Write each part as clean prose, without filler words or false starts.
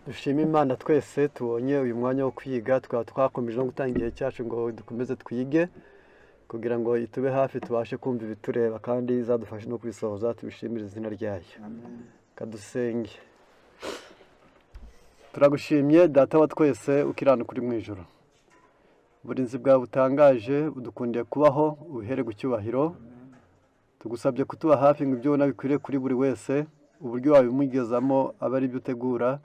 Dushime Imana twese tubonye uyu mwanya wo kwiga, tukaba twakomeje no gutanga igihe cyacu ngo dukomeze twige kugira ngo itube hafi, tubashe kumva ibitureba kandi izadufashe no kubisohoza. Tubishimire izina ryayo. Kadusenge. Turagushimye, Data wa twese ukiranuka uri mu ijoro. Uburinzi bwawe butangaje budukundiye kubaho, ubihere cyubahiro. Tugusabye kutuba hafi ngo ibyo ubona bikwiriye kuri buri wese, uburyo wabimugezamo abe ari byo utegura,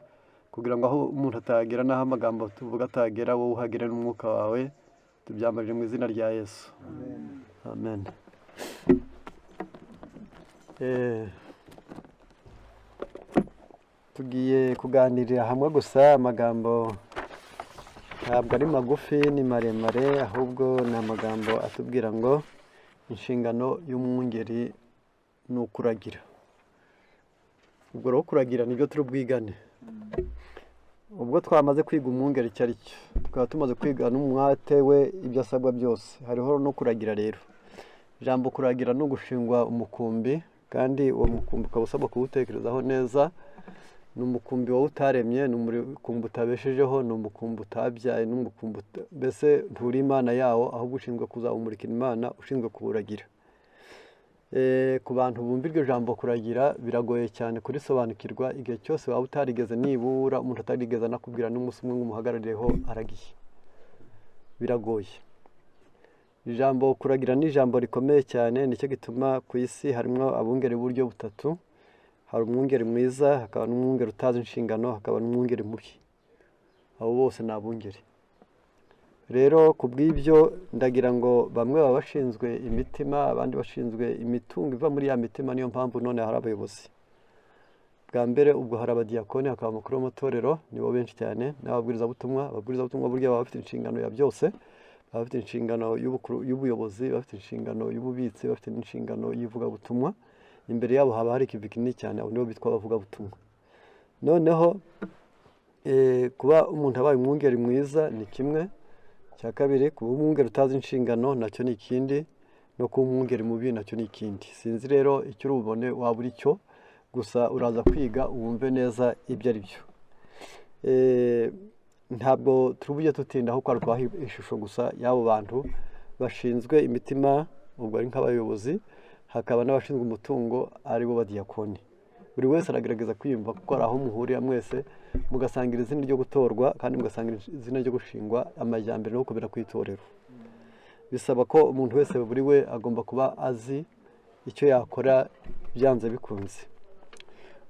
kugira ngo aho umuntu atagera n'aho amagambo tuvuga atagera, wowe uhagere n'umwuka wawe. Tubyambarije mu izina rya Yesu, amen. Tugiye kuganirira hamwe gusa amagambo ntabwo ari magufi, ni maremare, ahubwo ni amagambo atubwira ngo inshingano y'umwungeri ni ukuragira. Ubwo rero kuragira nibyo turi bwigane. Ubwo twamaze kwiga umwungeri icyo ari cyo, tukaba tumaze kwiga n'umwate we, ibyo asabwa byose, hariho no kuragira. Rero ijambo kuragira ni ugushingwa umukumbi, kandi uwo mukumbi ukaba usabwa kuwutekerezaho neza. Ni umukumbi wowe utaremye, ni umukumbi utabeshejeho, ni umukumbi utabyaye, ni umukumbi mbese nturi Imana yawo, ahubwo ushinzwe kuzawumurikira Imana, ushinzwe kuwuragira. Ku bantu bumva iryo jambo kuragira, biragoye cyane kurisobanukirwa igihe cyose waba utarigeze, nibura umuntu atarigeze anakubwira n'umunsi umwe ngo umuhagararireho aragiye, biragoye. Ijambo kuragira ni ijambo rikomeye cyane. Nicyo gituma ku isi harimo abungeri b'uburyo butatu: hari umwungeri mwiza, hakaba n'umwungeri utazi inshingano, hakaba n'umwungeri mubi. Abo bose ni abungeri. Rero ku bw'ibyo ndagira ngo bamwe baba bashinzwe imitima, abandi bashinzwe imitungo iva muri ya mitima. Niyo mpamvu none hari abayobozi. Bwa mbere ubwo hari abadiyakoni, hakaba amakuru y'amatorero, nibo benshi cyane, n'ababwirizabutumwa. Ababwirizabutumwa burya baba bafite inshingano ya byose: baba bafite inshingano y'ubuyobozi, bafite inshingano y'ububitsi, bafite n'inshingano y'ivugabutumwa. Imbere yabo haba hari ikivi kinini cyane. Abo nibo bitwa abavugabutumwa. Noneho kuba umuntu abaye umwungeri mwiza ni kimwe cya kabiri, kuba umwungeri utazi inshingano nacyo ni ikindi, no kuba umwungeri mubi nacyo ni ikindi. Sinzi rero icyo uri bubone waba uri cyo, gusa uraza kwiga wumve neza ibyo ari byo. Ntabwo turi bujye tutinda, ahubwo ari kubaha ishusho gusa y'abo bantu bashinzwe imitima, ubwo ari nk'abayobozi, hakaba n'abashinzwe umutungo, aribo badiyakoni. Buri wese aragerageza kwiyumva, kuko hari aho muhurira mwese, mugasangira izina ryo gutorwa kandi mugasangira izina ryo gushingwa amajyambere no gukomera ku itorero. Bisaba ko umuntu wese, buri we agomba kuba azi icyo yakora byanze bikunze.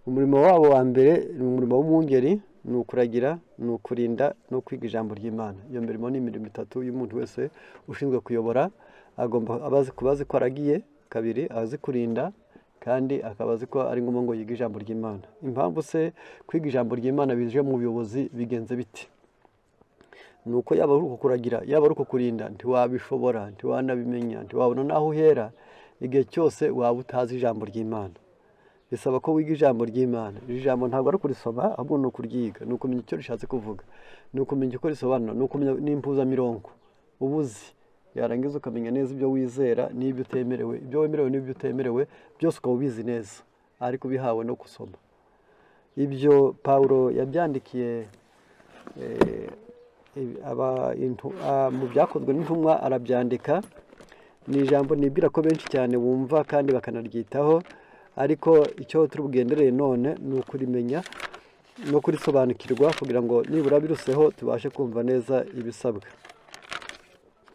Umurimo wabo wa mbere ni umurimo w'umwungeri, ni ukuragira, ni ukurinda no kwiga ijambo ry'Imana. Iyo mirimo ni imirimo itatu y'umuntu wese ushinzwe kuyobora. Agomba kuba azi ko aragiye, kabiri azi kurinda, kandi akaba azi ko ari ngombwa ngo yige ijambo ry'Imana. Impamvu se kwiga ijambo ry'Imana bije mu buyobozi bigenze bite? Ni uko yaba ari ukuragira, yaba ari ukukurinda, ntiwabishobora, ntiwanabimenya, ntiwabona n'aho uhera igihe cyose waba utazi ijambo ry'Imana. Bisaba ko wiga ijambo ry'Imana. Iri jambo ntabwo ari ukurisoma, ahubwo ni ukuryiga, ni ukumenya icyo rishatse kuvuga, ni ukumenya uko risobanura, ni ukumenya n'impuzamirongo uba uzi, yarangiza ukamenya neza ibyo wizera n'ibyo utemerewe, ibyo wemerewe n'ibyo utemerewe, byose ukaba ubizi neza, ariko ubihawe no gusoma. Ibyo Pawulo yabyandikiye mu Byakozwe n'Intumwa, arabyandika. Ni ijambo nibwira ko benshi cyane bumva kandi bakanaryitaho, ariko icyo turi bugendereye none ni ukurimenya no kurisobanukirwa, kugira ngo nibura biruseho tubashe kumva neza ibisabwa.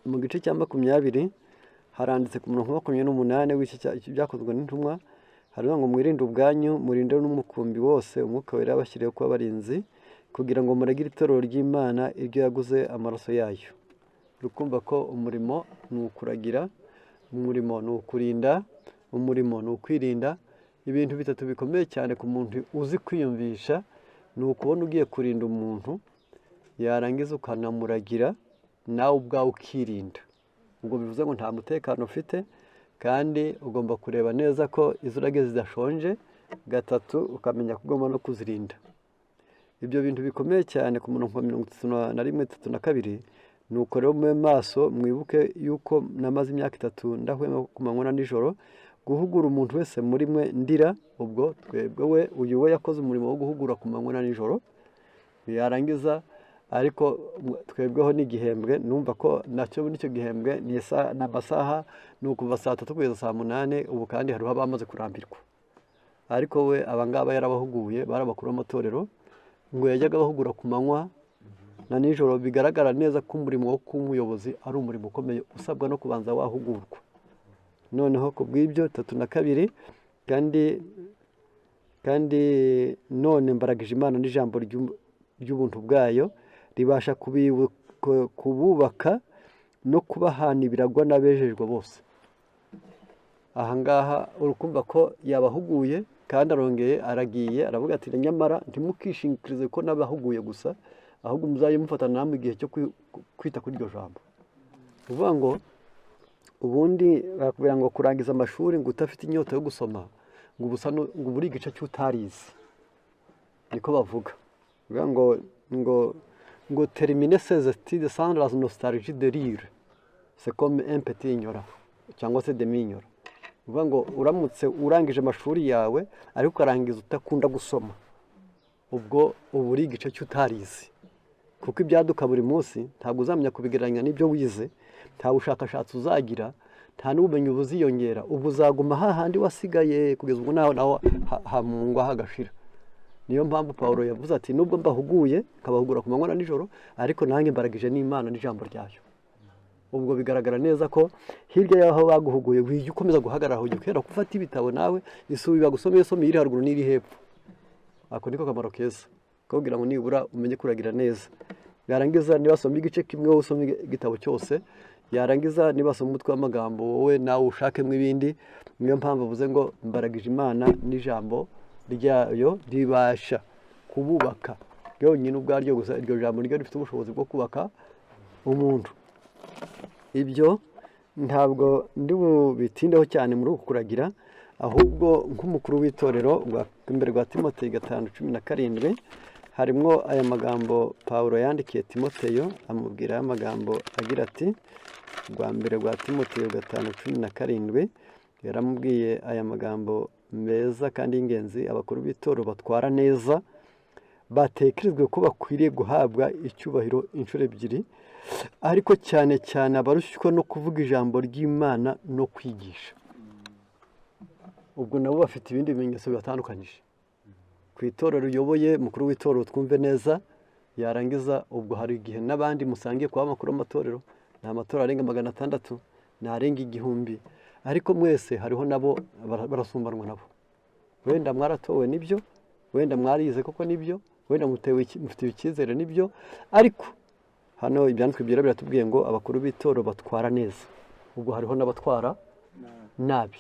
Mu gice cya 20 haranditse ku murongo 28 w'iki Byakozwe n'Intumwa, hariho ngo: "Mwirinde ubwanyu, murinde n'umukumbi wose Umwuka Wera yabashyiriyeho kuba abarinzi, kugira ngo muragire itorero ry'Imana iryo yaguze amaraso yayo." Uri kumva ko umurimo ni ukuragira, umurimo ni ukurinda, umurimo ni ukwirinda. Ibintu bitatu bikomeye cyane ku muntu uzi kwiyumvisha ni ukubona ugiye kurinda umuntu, yarangiza ukanamuragira, nawe ubwawe ukirinda. Ubwo bivuze ngo nta mutekano ufite, kandi ugomba kureba neza ko izo uragiye zidashonje. Gatatu, ukamenya ko ugomba no kuzirinda. Ibyo bintu bikomeye cyane. Ku murongo wa 31, 32: "Nuko rero mube maso, mwibuke yuko namaze imyaka 3 ndahwema ku manywa na nijoro Guhugura umuntu wese muri mwe ndira. Ubwo twebwe we, uyu we yakoze umurimo wo guhugura ku manywa na nijoro, yarangiza ariko twebweho ni igihembwe. Numva ko nacyo nicyo gihembwe ni amasaha, ni ukuva saa 3 kugeza saa 8. Ubu kandi hariho abamaze kurambirwa, ariko we abangaba yarabahuguye, bari abakuru b'amatorero, ngo yajyaga abahugura ku manywa na nijoro. Bigaragara neza ko umurimo wo kuba umuyobozi ari umurimo ukomeye, usabwa no kubanza wahugurwa. Noneho ku bw'ibyo, 32: Kandi none mbaragije Imana n'ijambo ry'ubuntu bwayo ribasha kububaka no kubahana ibiragwa n'abejejwe bose. Ahangaha urukumva ko yabahuguye, kandi arongeye aragiye aravuga ati: "Nyamara ntimukishingikirize ko n'abahuguye gusa, ahubwo muzajye mufatana namwe igihe cyo kwita kuri iryo jambo." Ni ukuvuga ngo ubundi barakubwira ngo kurangiza amashuri ngo udafite inyota yo gusoma, ngo ubusa ngo uba uri igice cy'utarize, niko bavuga. Bavuga ngo "Terminer ses études sans la nostalgie de lire, c'est comme un petit ignorant" cyangwa se demi ignorant. Ni ukuvuga ngo uramutse urangije amashuri yawe ariko ukarangiza udakunda gusoma, ubwo uba uri igice cy'utarize, kuko ibyaduka buri munsi ntabwo uzamenya kubigereranya n'ibyo wize, nta bushakashatsi uzagira, nta n'ubumenyi buziyongera. Ubu uzaguma hahandi wasigaye kugeza ubwo naho naho hamungwa hagashira. Niyo mpamvu Pawulo yavuze ati: "Nubwo mbahuguye, nkabahugura ku manywa na nijoro, ariko nanjye mbaragije n'Imana n'ijambo ryayo." Ubwo bigaragara neza ko hirya y'aho baguhuguye, wijya ukomeza guhagarara aho, ujya ukera gufata ibitabo nawe, isubi bagusomeye, soma iri haruguru n'iri hepfo. Ako niko kamaro keza kugira ngo nibura umenye kuragira neza. Yarangiza niba asoma igice kimwe, wowe usome igitabo cyose. Yarangiza niba asoma umutwe w'amagambo, wowe nawe ushakemo ibindi. Niyo mpamvu avuze ngo: "Mbaragije Imana n'ijambo ryayo ribasha kububaka." Ryonyine ubwaryo gusa, iryo jambo niryo rifite ubushobozi bwo kubaka umuntu. Ibyo ntabwo ndi bubitindeho cyane muri uku kuragira, ahubwo nk'umukuru w'itorero, rwa mbere rwa Timoteyo 5:17, harimo aya magambo Pawulo yandikiye Timoteyo, amubwira aya magambo agira ati, rwa mbere rwa Timoteyo 5:17, yaramubwiye aya magambo meza kandi y'ingenzi: "Abakuru b'itorero batwara neza batekerezwe ko bakwiriye guhabwa icyubahiro inshuro ebyiri, ariko cyane cyane abarushywa no kuvuga ijambo ry'Imana no kwigisha." Ubwo nabo bafite ibindi bimenyetso bibatandukanyije ku itorero uyoboye, mukuru w'itorero, twumve neza. Yarangiza ubwo hari igihe n'abandi musangiye kuba amakuru y'amatorero, ni amatorero arenga 600, ni arenga 1000, ariko mwese hariho nabo barasumbanwa nabo. Wenda mwaratowe nibyo, wenda mwarize koko nibyo, wenda mufitiwe icyizere nibyo, ariko hano Ibyanditswe Byera biratubwiye ngo abakuru b'itorero batwara neza. Ubwo hariho n'abatwara nabi,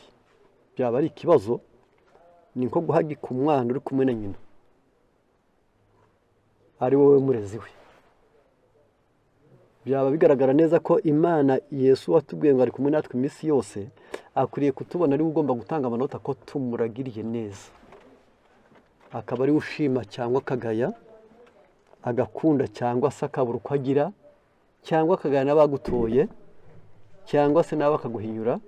byaba ari ikibazo. Ni nko guhagika umwana uri kumwe na nyina ari wowe murezi we. Byaba bigaragara neza ko Imana, Yesu watubwiye ngo ari kumwe natwe iminsi yose, akwiriye kutubona, ariwe ugomba gutanga amanota ko tumuragiriye neza, akaba ariwe ushima cyangwa akagaya, agakunda cyangwa se akabura uko agira, cyangwa akagaya n'abagutoye, cyangwa se nawe akaguhinyura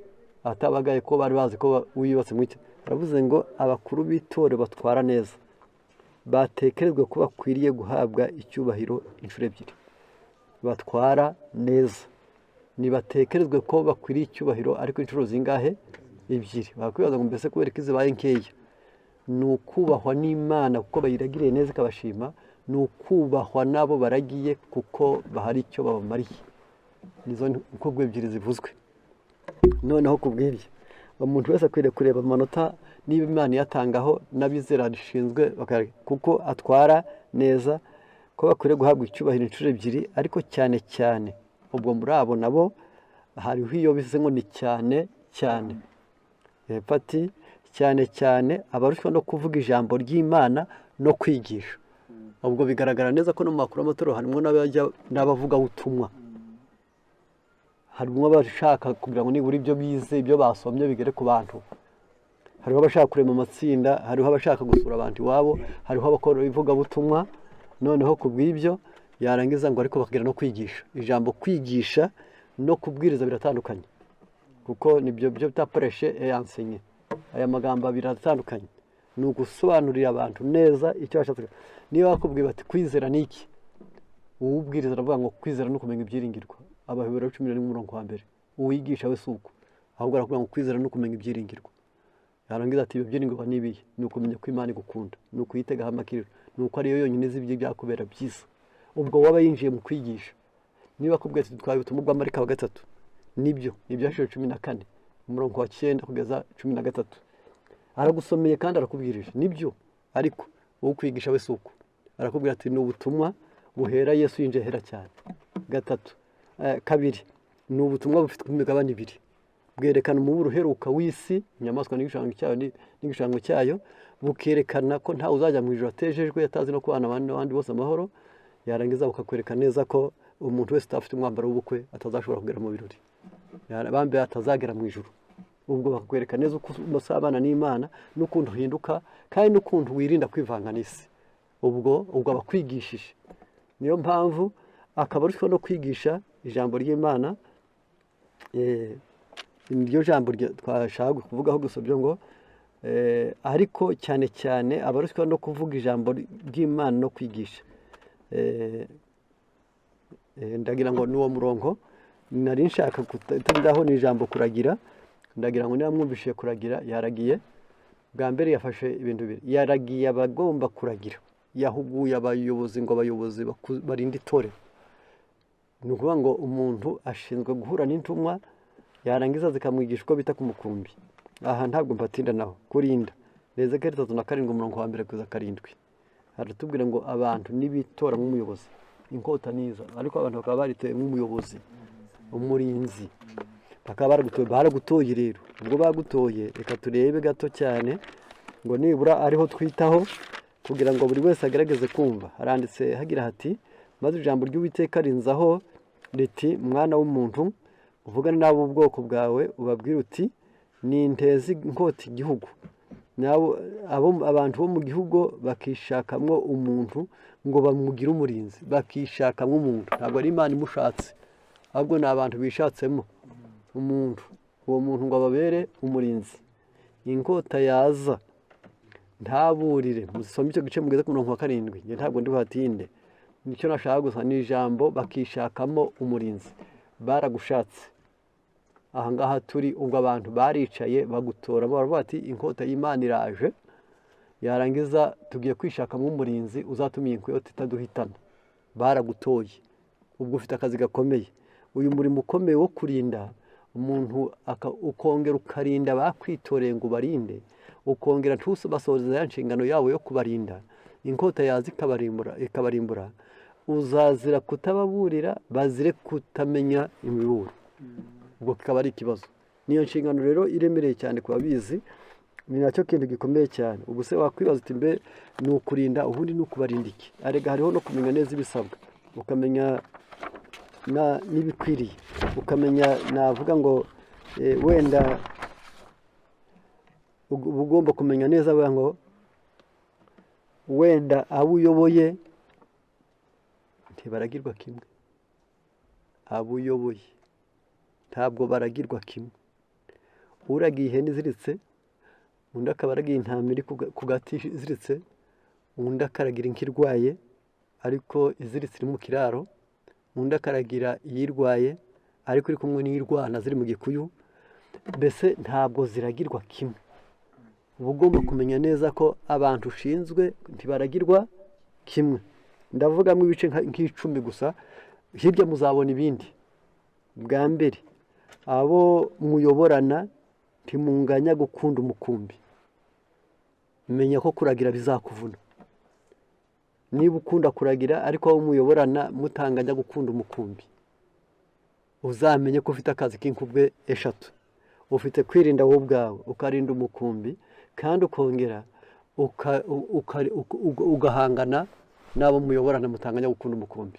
atabagaye ko bari bazi ko wiyubatse mu icyo. Aravuze ngo abakuru b'itorero batwara neza batekerezwa ko bakwiriye guhabwa icyubahiro inshuro ebyiri. Batwara neza ntibatekerezwe ko bakwiriye icyubahiro, ariko inshuro zingahe? Ebyiri. Bakwibaza ngo mbese kubera ko zibaye nkeya? Ni ukubahwa n'Imana kuko bayiragiriye neza ikabashima, ni ukubahwa n'abo baragiye kuko bahari icyo babamariye. Nizo nkuko ebyiri zivuzwe. Noneho ku bw'ibyo, umuntu wese akwiriye kureba amanota niba Imana iyatangaho n'abizera rishinzwe, kuko atwara neza, ko bakwiriye guhabwa icyubahiro inshuro ebyiri, ariko cyane cyane ubwo muri abo nabo hariho iyo bivuze ngo ni cyane cyane. Hepfo ati: "Cyane cyane abarushywa no kuvuga ijambo ry'Imana no kwigisha." Ubwo bigaragara neza ko no mu makuru y'amatorero harimo n'abavugabutumwa, harimo abashaka kugira ngo nibura ibyo bize, ibyo basomye bigere ku bantu, hariho abashaka kurema amatsinda, hariho abashaka gusura abantu iwabo, hariho abakora ivugabutumwa. Noneho ku bw'ibyo, yarangiza ngo ariko bakagera no kwigisha. Ijambo kwigisha no kubwiriza biratandukanye, kuko nibyo byo bita prêcher et enseigner. Aya magambo abiri aratandukanye. Ni ugusobanurira abantu neza icyo bashatse. Niba bakubwiye bati kwizera ni iki, uwubwiriza aravuga ngo kwizera ni ukumenya ibyiringirwa, Abaheburayo 11 umurongo wa mbere. Uwigisha we si uko, ahubwo arakubwira ngo kwizera ni ukumenya ibyiringirwa. Yarangiza ati ibyo byiringirwa ni ibihe? Ni ukumenya ko Imana igukunda, ni ukuyitegaho amakiriro, ni uko ariyo yonyine izi ibyakubera byiza. Ubwo waba yinjiye mu kwigisha. Niba akubwiye ati dutwaye ubutumwa bwa Marika wa gatatu, nibyo ni Ibyahishuriwe 14 umurongo wa 9 kugeza 13, aragusomeye kandi arakubwirije, nibyo. Ariko uwo kwigisha we si uko, arakubwira ati ni ubutumwa buhera Yesu yinjiye ahera cyane. Gatatu, kabiri, ni ubutumwa bufite imigabane ibiri, bwerekana umuburo uheruka w'isi, inyamaswa n'igishushanyo cyayo, bukerekana ko ntawe uzajya mu ijuru atejejwe, atazi no kubana n'abandi bose amahoro. Yarangiza bukakwereka neza ko umuntu wese udafite umwambaro w'ubukwe atazashobora kugera mu birori, bambe atazagera mu ijuru. Ubwo bakakwereka neza uko usabana n'Imana, n'ukuntu uhinduka, kandi n'ukuntu wirinda kwivanga n'isi. Ubwo aba akwigishije. Niyo mpamvu akaba arushaho no kwigisha ijambo ry'Imana. Niryo jambo twashaka kuvugaho gusa byo ngo ariko cyane cyane abarushywa no kuvuga ijambo ry'Imana no kwigisha. Ndagira ngo n'uwo murongo nari nshaka kutindaho ni ijambo kuragira. Ndagira ngo niba mwumvishije kuragira, yaragiye bwa mbere yafashe ibintu bibiri, yaragiye abagomba kuragira, yahuguye abayobozi ngo abayobozi barinde itorero. Ni ukuvuga ngo umuntu ashinzwe guhura n'intumwa, yarangiza zikamwigisha uko bita ku mukumbi. Aha ntabwo mbatinda naho kurinda. Ezekiyeli 37 umurongo wa mbere kugeza 7 haratubwira ngo abantu nibitora nk'umuyobozi, inkota niza, ariko abantu bakaba baritoye nk'umuyobozi, umurinzi, bakaba baragutoye. Baragutoye rero, ubwo bagutoye, reka turebe gato cyane ngo nibura ariho twitaho kugira ngo buri wese agerageze kumva. Haranditse hagira hati: maze ijambo ry'Uwiteka rinzaho riti, mwana w'umuntu, uvugane n'abo bwoko bwawe, ubabwire uti ninteza inkota igihugu, abantu bo mu gihugu bakishakamwo umuntu ngo bamugire umurinzi. Bakishakamo umuntu, ntabwo ari Imana imushatse, ahubwo ni abantu bishatsemo umuntu, uwo muntu ngo ababere umurinzi. Inkota yaza ntaburire. Musome icyo gice mugeze ku murongo wa 7, njye ntabwo ndi buhatinde. Nicyo nashaka gusa ni ijambo bakishakamo umurinzi. Baragushatse aha ngaha turi, ubwo abantu baricaye bagutora, baravuga bati inkota y'Imana iraje, yarangiza tugiye kwishakamo umurinzi uzatuma iyi nkota itaduhitana. Baragutoye, ubwo ufite akazi gakomeye. Uyu murimo ukomeye wo kurinda umuntu, ukongera ukarinda abakwitoreye ngo ubarinde, ukongera ntubasohoze ya nshingano yabo yo kubarinda, inkota yaza ikabarimbura, uzazira kutababurira, bazire kutamenya imiburo, ubwo kikaba ari ikibazo. Niyo nshingano rero iremereye cyane ku babizi, ni nacyo kintu gikomeye cyane. Ubu se wakwibaza uti mbe ni ukurinda, ubundi ni ukubarinda iki? Arega hariho no kumenya neza ibisabwa, ukamenya n'ibikwiriye, ukamenya, navuga ngo wenda uba ugomba kumenya neza ngo wenda abo uyoboye ntibaragirwa kimwe. Abo uyoboye ntabwo baragirwa kimwe. Uragiye ihene iziritse, undi akaba aragiye intama iri ku gati iziritse, undi akaragira inka irwaye ariko iziritse iri mu kiraro, undi akaragira iyirwaye ariko iri kumwe n'iyirwana ziri mu gikuyu. Mbese ntabwo ziragirwa kimwe. Uba ugomba kumenya neza ko abantu ushinzwe ntibaragirwa kimwe. Ndavugamo ibice nk'icumi gusa, hirya muzabona ibindi. Bwa mbere, abo muyoborana ntimunganya gukunda umukumbi. Menya ko kuragira bizakuvuna. Niba ukunda kuragira ariko abo muyoborana mutanganya gukunda umukumbi, uzamenye ko ufite akazi k'inkubwe eshatu. Ufite kwirinda wowe ubwawe, ukarinda umukumbi, kandi ukongera ugahangana n'abo muyoborana mutanganya gukunda umukumbi.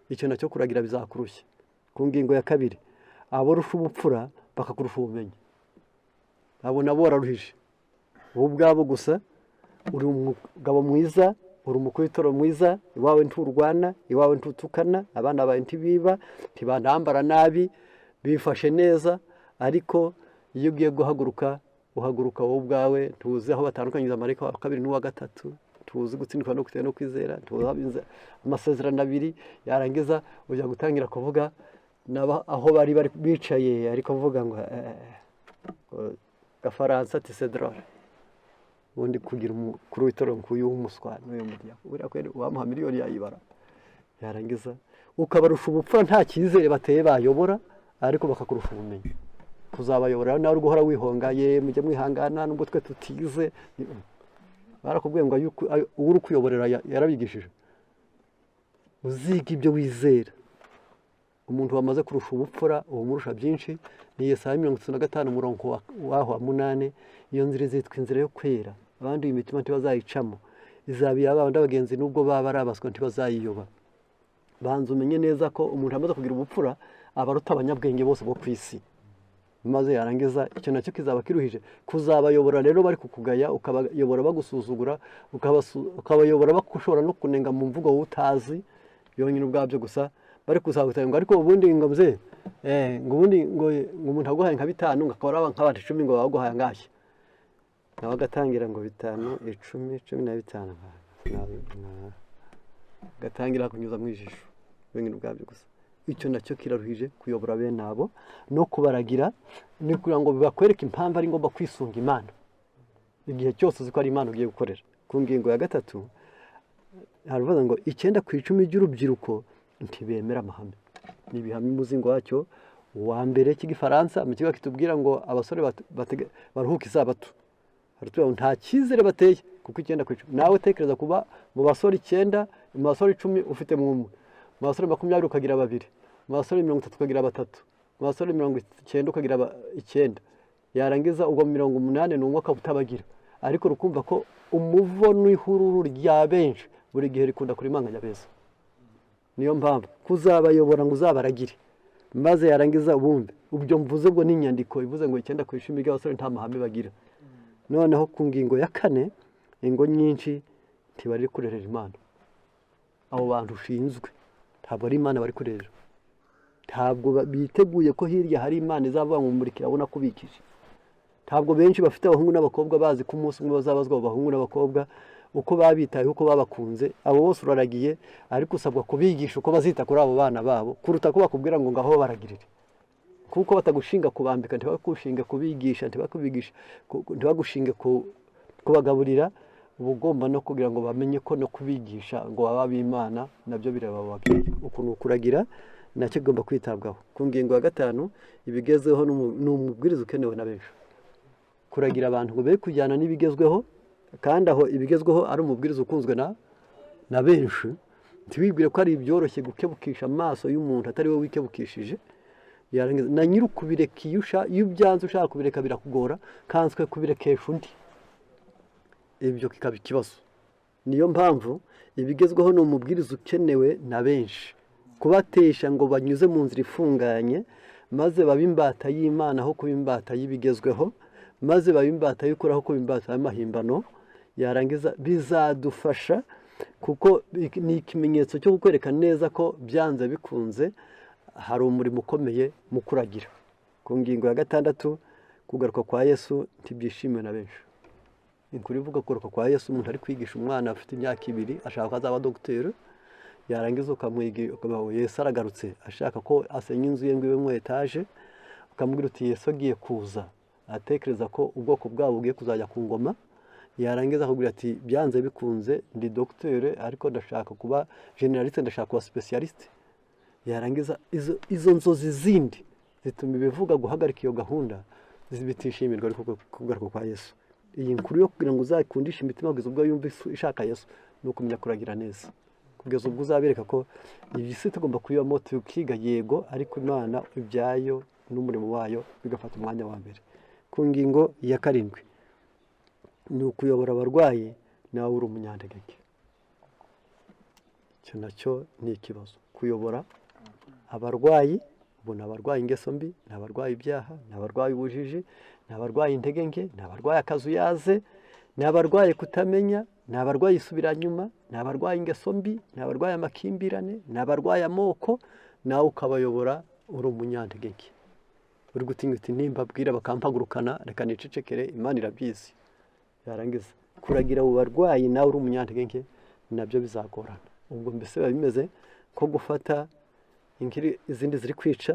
Icyo nacyo kuragira bizakurushya. Ku ngingo ya kabiri, abo urusha ubupfura bakakurusha ubumenyi, abo nabo wararuhije. Wowe ubwabo gusa uri umugabo mwiza, uri umukuru w'itorero mwiza, iwawe nturwana, iwawe ntutukana, abana bawe ntibiba, ntibanambara nabi, bifashe neza, ariko iyo ugiye guhaguruka Uhaguruka wowe ubwawe, ntuzi aho batandukanyiriza marayika wa kabiri n'uwa gatatu, tuzi gutsindwa no kutera no kwizera, tuzi amasezerano abiri. Yarangiza ujya gutangira kuvuga nabo aho bari bari bicaye, ariko avuga ngo gafaransa ati c'est drôle. Ubundi kugira umukuru w'itorero nk'uyu w'umuswa n'uyu muryango, buriya kweri uwamuha miliyoni yayibara. Yarangiza ukabarusha ubupfura, nta cyizere bateye bayobora, ariko bakakurusha ubumenyi. Kuzabayobora nawe uri guhora wihonga, ye mujye mwihangana nubwo twe tutize. Barakubwiye ngo uwo uri kuyoborera yarabigishije. Uziga ibyo wizera. Umuntu wamaze kurusha ubupfura uba umurusha byinshi. Ni Yesaya 35, umurongo waho wa 8: "Iyo nzira izitwa inzira yo kwera, abandi imitima ntibazayicamo. Izaba iy'abandi abagenzi, nubwo baba ari abaswa ntibazayiyoba." Banza umenye neza ko umuntu amaze kugira ubupfura aba aruta abanyabwenge bose bo ku isi. Maze yarangiza icyo nacyo kizaba kiruhije kuzabayobora. Rero bari kukugaya, ukabayobora bagusuzugura, ukabayobora bakushobora no kunenga mu mvugo wowe utazi yonyine ubwabyo gusa. Bari kuzagutanga ngo ariko ubundi ngo mze ngo ubundi ngo umuntu aguhaye nka bitanu, ngo akaba ari nk'abantu 10, ngo baguhaye angahe? Nawe agatangira ngo 5, 10, 15, agatangira kunyuza mu ijisho wenyine ubwabyo gusa. Icyo nacyo kiraruhije, kuyobora bene abo no kubaragira, ni kugira ngo bibakwereke impamvu ari ngombwa kwisunga Imana igihe cyose uzi ko ari Imana ugiye gukorera. Ku ngingo ya gatatu haravuga ngo 9 ku icumi by'urubyiruko ntibemera amahame. Ni ibihamya umuzingo wacyo wa mbere cy'igifaransa mu kigo kitubwira ngo abasore baruhuke isabato. Haratubwira ngo nta cyizere bateye, kuko 9 ku icumi, nawe tekereza kuba mu basore 9, mu basore 10 ufite umwe, mu basore 20 ukagira babiri, mu basore 30 ukagira batatu, mu basore 90 ukagira 9, yarangiza ubwo 81 ukaba utabagira. Ariko rukumva ko umuvo n'ihururu rya benshi buri gihe rikunda kurimanganya beza. Niyo mpamvu kuzabayobora ngo uzabaragire, maze yarangiza ubundi ubyo mvuze ubwo ni inyandiko ivuze ngo 9 ku icumi by'abasore nta mahame bagira. Noneho ku ngingo ya kane, ingo nyinshi ntibari kurerera Imana. Abo bantu ushinzwe ntabwo ari Imana bari kurerera, ntabwo biteguye ko hirya hari Imana izavuga ngo mumurikira abona kubikije. Ntabwo benshi bafite abahungu n'abakobwa bazi ko umunsi umwe bazabazwa abo bahungu n'abakobwa uko babitayeho, uko babakunze. Abo bose uraragiye, ariko usabwa kubigisha uko bazita kuri abo bana babo kuruta ko bakubwira ngo ngaho baragirire, kuko batagushinga kubambika, ntibagushinge kubigisha, ntibakubigisha, ntibagushinge kubagaburira. Uba ugomba no kugira ngo bamenye ko no kubigisha ngo babe ab'Imana nabyo bireba ababyeyi. Ukuntu kuragira nacyo kigomba kwitabwaho. Ku ngingo ya gatanu, ibigezweho ni umubwiriza ukenewe na benshi. Kuragira abantu ngo be kujyana n'ibigezweho, kandi aho ibigezweho ari umubwiriza ukunzwe na benshi. Ntiwibwire ko ari ibyoroshye gukebukisha amaso y'umuntu atari we wikebukishije. Yarangiza na nyiri ukubireka, iyo ubyanze ushaka kubireka birakugora, kanswe kubirekesha undi, ibyo kikaba ikibazo. Niyo mpamvu ibigezweho ni umubwiriza ukenewe na benshi. Kubatesha ngo banyuze mu nzira ifunganye, maze babe imbata y'Imana aho kuba imbata y'ibigezweho, maze babe imbata y'ukuri aho kuba imbata y'amahimbano. Yarangiza bizadufasha, kuko ni ikimenyetso cyo kukwereka neza ko byanze bikunze hari umurimo ukomeye mu kuragira. Ku ngingo ya gatandatu, kugaruka kwa Yesu ntibyishimiwe na benshi. Inkuru ivuga kugaruka kwa Yesu, umuntu ari kwigisha umwana afite imyaka 2, ashaka ko azaba dogiteri, yarangiza ukamwigisha ukamuha Yesu aragarutse, ashaka ko asenya inzu ye ngo ibe mu etaje. Ukamubwira uti Yesu agiye kuza, atekereza ko ubwoko bwabo bugiye kuzajya ku ngoma. Yarangiza akakubwira ati byanze bikunze ndi dogiteri, ariko ndashaka kuba généraliste, ndashaka kuba spécialiste. Yarangiza izo nzozi zindi zituma ibivuga guhagarika iyo gahunda bitishimirwa. Ariko kugaruka kwa Yesu, iyi nkuru yo kugira ngo uzakundishe imitima kugeza ubwo yumva ishaka Yesu, ni ukumenya kuragira neza, kugeza ubwo uzabereka ko iyi si tugomba kuyibamo tukiga, yego, ariko Imana ibyayo n'umurimo wayo bigafata umwanya wa mbere. Ku ngingo ya karindwi, ni ukuyobora abarwayi nawe uri umunyantege. Icyo nacyo ni ikibazo, kuyobora abarwayi. Ubu ni abarwaye ingeso mbi, ni abarwaye ibyaha, ni abarwaye ubujiji, ni abarwaye intege nke, ni abarwaye akazuyaze, ni abarwaye kutamenya, ni abarwaye isubiranyuma, ni abarwaye ingeso mbi, ni abarwaye amakimbirane, ni abarwaye amoko, nawe ukabayobora uri umunyantege nke. Uri gutinya uti: "Nimbabwira bakampagurukana, reka nicecekere, Imana irabyizi." Yarangiza kuragira abo barwayi, nawe uri umunyantege nke, nabyo bizagorana. Ubwo mbese biba bimeze nko gufata inkiri izindi ziri kwica,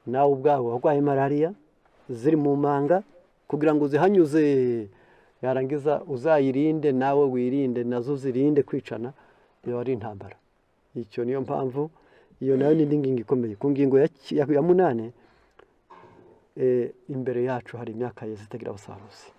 nawe ubwawe warwaye malariya ziri mu manga, kugira ngo uzihanyuze, yarangiza uzayirinde, nawe wirinde, nazo zirinde kwicana, biba ari intambara. Icyo niyo mpamvu iyo nayo ni indi ngingo ikomeye. Ku ngingo ya munane, imbere yacu hari imyaka yeze itagira abasaruzi.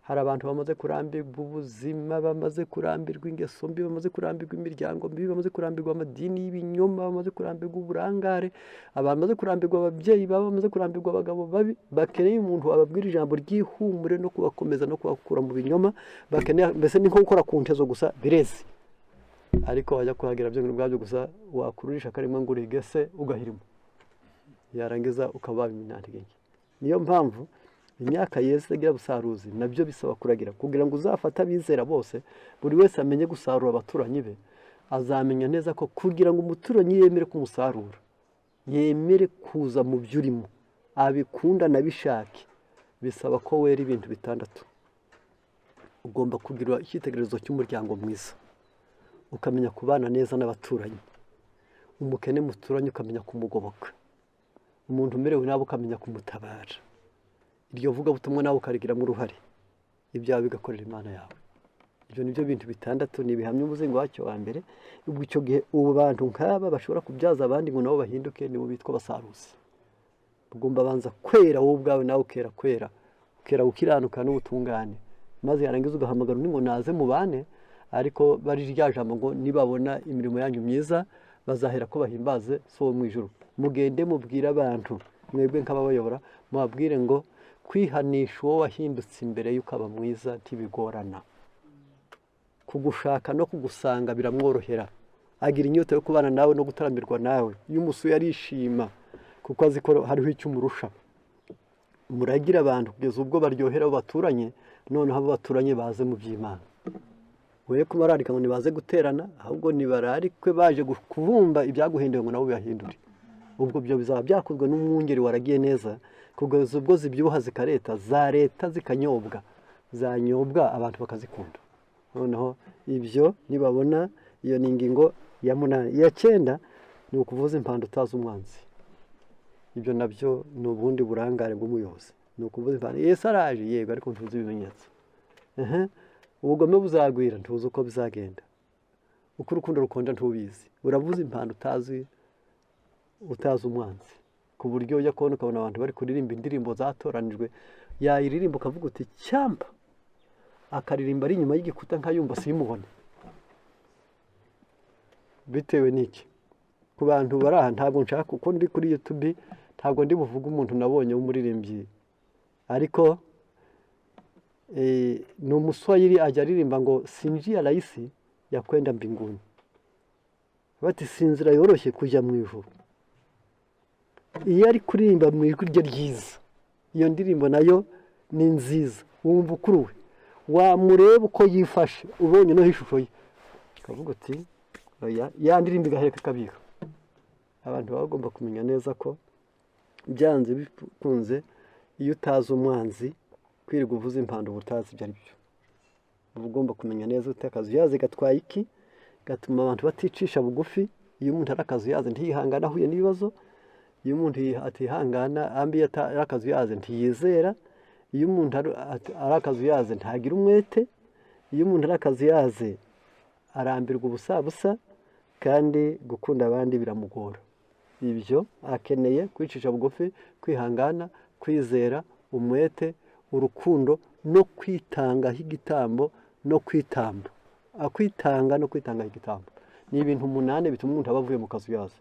Hari abantu bamaze kurambirwa ubuzima, bamaze kurambirwa ingeso mbi, bamaze kurambirwa imiryango mibi, bamaze kurambirwa amadini y'ibinyoma, bamaze kurambirwa uburangare, bamaze kurambirwa ababyeyi babo, bamaze kurambirwa abagabo babi, bakeneye umuntu wababwira ijambo ry'ihumure no kubakomeza no kubakura mu binyoma. Bakeneye mbese ni nko gukora ku ntezo gusa, bireze. Ariko wajya kuhagera byo ubwabyo gusa, wakururisha akarimo ngo urigese ugahirima, yarangiza ukaba wabimenya nke. Niyo mpamvu imyaka yeze itagira ubusaruzi nabyo bisaba kuragira, kugira ngo uzafate abizera bose, buri wese amenye gusarura abaturanyi be. Azamenya neza ko kugira ngo umuturanyi yemere kumusarura, yemere kuza mu byo urimo, abikunda anabishake, bisaba ko wera ibintu bitandatu. Ugomba kugira icyitegererezo cy'umuryango mwiza, ukamenya kubana neza n'abaturanyi, umukene muturanye ukamenya kumugoboka, umuntu umerewe nabi ukamenya kumutabara, iryo vugabutumwa nawe ukarigiramo uruhare, ibyawe bigakorera Imana yawe. Ibyo ni byo bintu bitandatu, ni ibihamya umuzingo wacyo wa mbere. Ubwo icyo gihe ubu bantu nk'aba bashobora kubyaza abandi ngo nabo bahinduke, nibo bitwa abasaruzi. Ugomba banza kwera wowe ubwawe, nawe ukera kwera, ukera gukiranuka n'ubutungane, maze yarangiza ugahamagara undi ngo naze mubane. Ariko bari rya jambo ngo: "Nibabona imirimo yanyu myiza, bazahera ko bahimbaze So wo mu ijuru." Mugende mubwire abantu, mwebwe nk'ababayobora, mubabwire ngo kwihanisha uwo wahindutse imbere y'uko aba mwiza ntibigorana. Kugushaka no kugusanga biramworohera, agira inyota yo kubana nawe no gutaramirwa nawe. Iyo umusuye arishima kuko azi ko hariho icyo umurusha. Muragira abantu kugeza ubwo baryohera abo baturanye, noneho abo baturanye baze mu by'Imana. We kubararika ngo nibaze guterana, ahubwo nibararikwe baje kubumba ibyaguhinduye ngo nabo bibahindure. Ubwo ibyo bizaba byakozwe n'umwungeri waragiye neza, kugeza ubwo zibyibuha zikareta, za leta zikanyobwa, zanyobwa abantu bakazikunda. Noneho ibyo nibabona, iyo ni ingingo ya munani. Iya cyenda ni ukuvuza impanda utazi umwanzi. Ibyo nabyo ni ubundi burangare bw'umuyobozi, ni ukuvuza impanda: "Yesu araje." Yego, ariko ntuzi ibimenyetso. Ubugome buzagwira, ntuzi uko bizagenda. Uko urukundo rukonja ntubizi. Uravuza impanda utazi umwanzi, ku buryo ujya kubona ukabona abantu bari kuririmba indirimbo zatoranijwe, yayiririmba ukavuga uti: "Cyampa akaririmba ari inyuma y'igikuta nkayumva simubone." Bitewe n'iki? Ku bantu bari aha, ntabwo nshaka, kuko ndi kuri YouTube, ntabwo ndi buvuge umuntu nabonye w'umuririmbyi, ariko ni umuswahili, ajya aririmba ngo "Si njia rahisi ya kwenda mbinguni", bati: "Si inzira yoroshye kujya mu ijuru." Iyo ari kuririmba mu ijwi rye ryiza, iyo ndirimbo nayo ni nziza, wumva ukuruwe. Wamureba uko yifashe, ubonye no ishusho ye, ukavuga uti: "Oya." Ya ndirimbo igaheka ikabika. Abantu baba bagomba kumenya neza ko byanze bikunze, iyo utazi umwanzi, kwirirwa uvuza impanda uba utazi ibyo ari byo. Uba ugomba kumenya neza uti: "Akazuyazi gatwaye iki?" Gatuma abantu baticisha bugufi. Iyo umuntu ari akazuyazi ntiyihangana ahuye n'ibibazo. Iyo umuntu atihangana ambi ari akazuyazi, ntiyizera. Iyo umuntu ari akazuyazi ntagira umwete. Iyo umuntu ari akazuyazi arambirwa ubusabusa, kandi gukunda abandi biramugora. Ibyo akeneye kwicisha bugufi, kwihangana, kwizera, umwete, urukundo no kwitangaho igitambo no kwitamba. Kwitanga no kwitangaho igitambo ni ibintu umunani bituma umuntu aba avuye mu kazuyazi.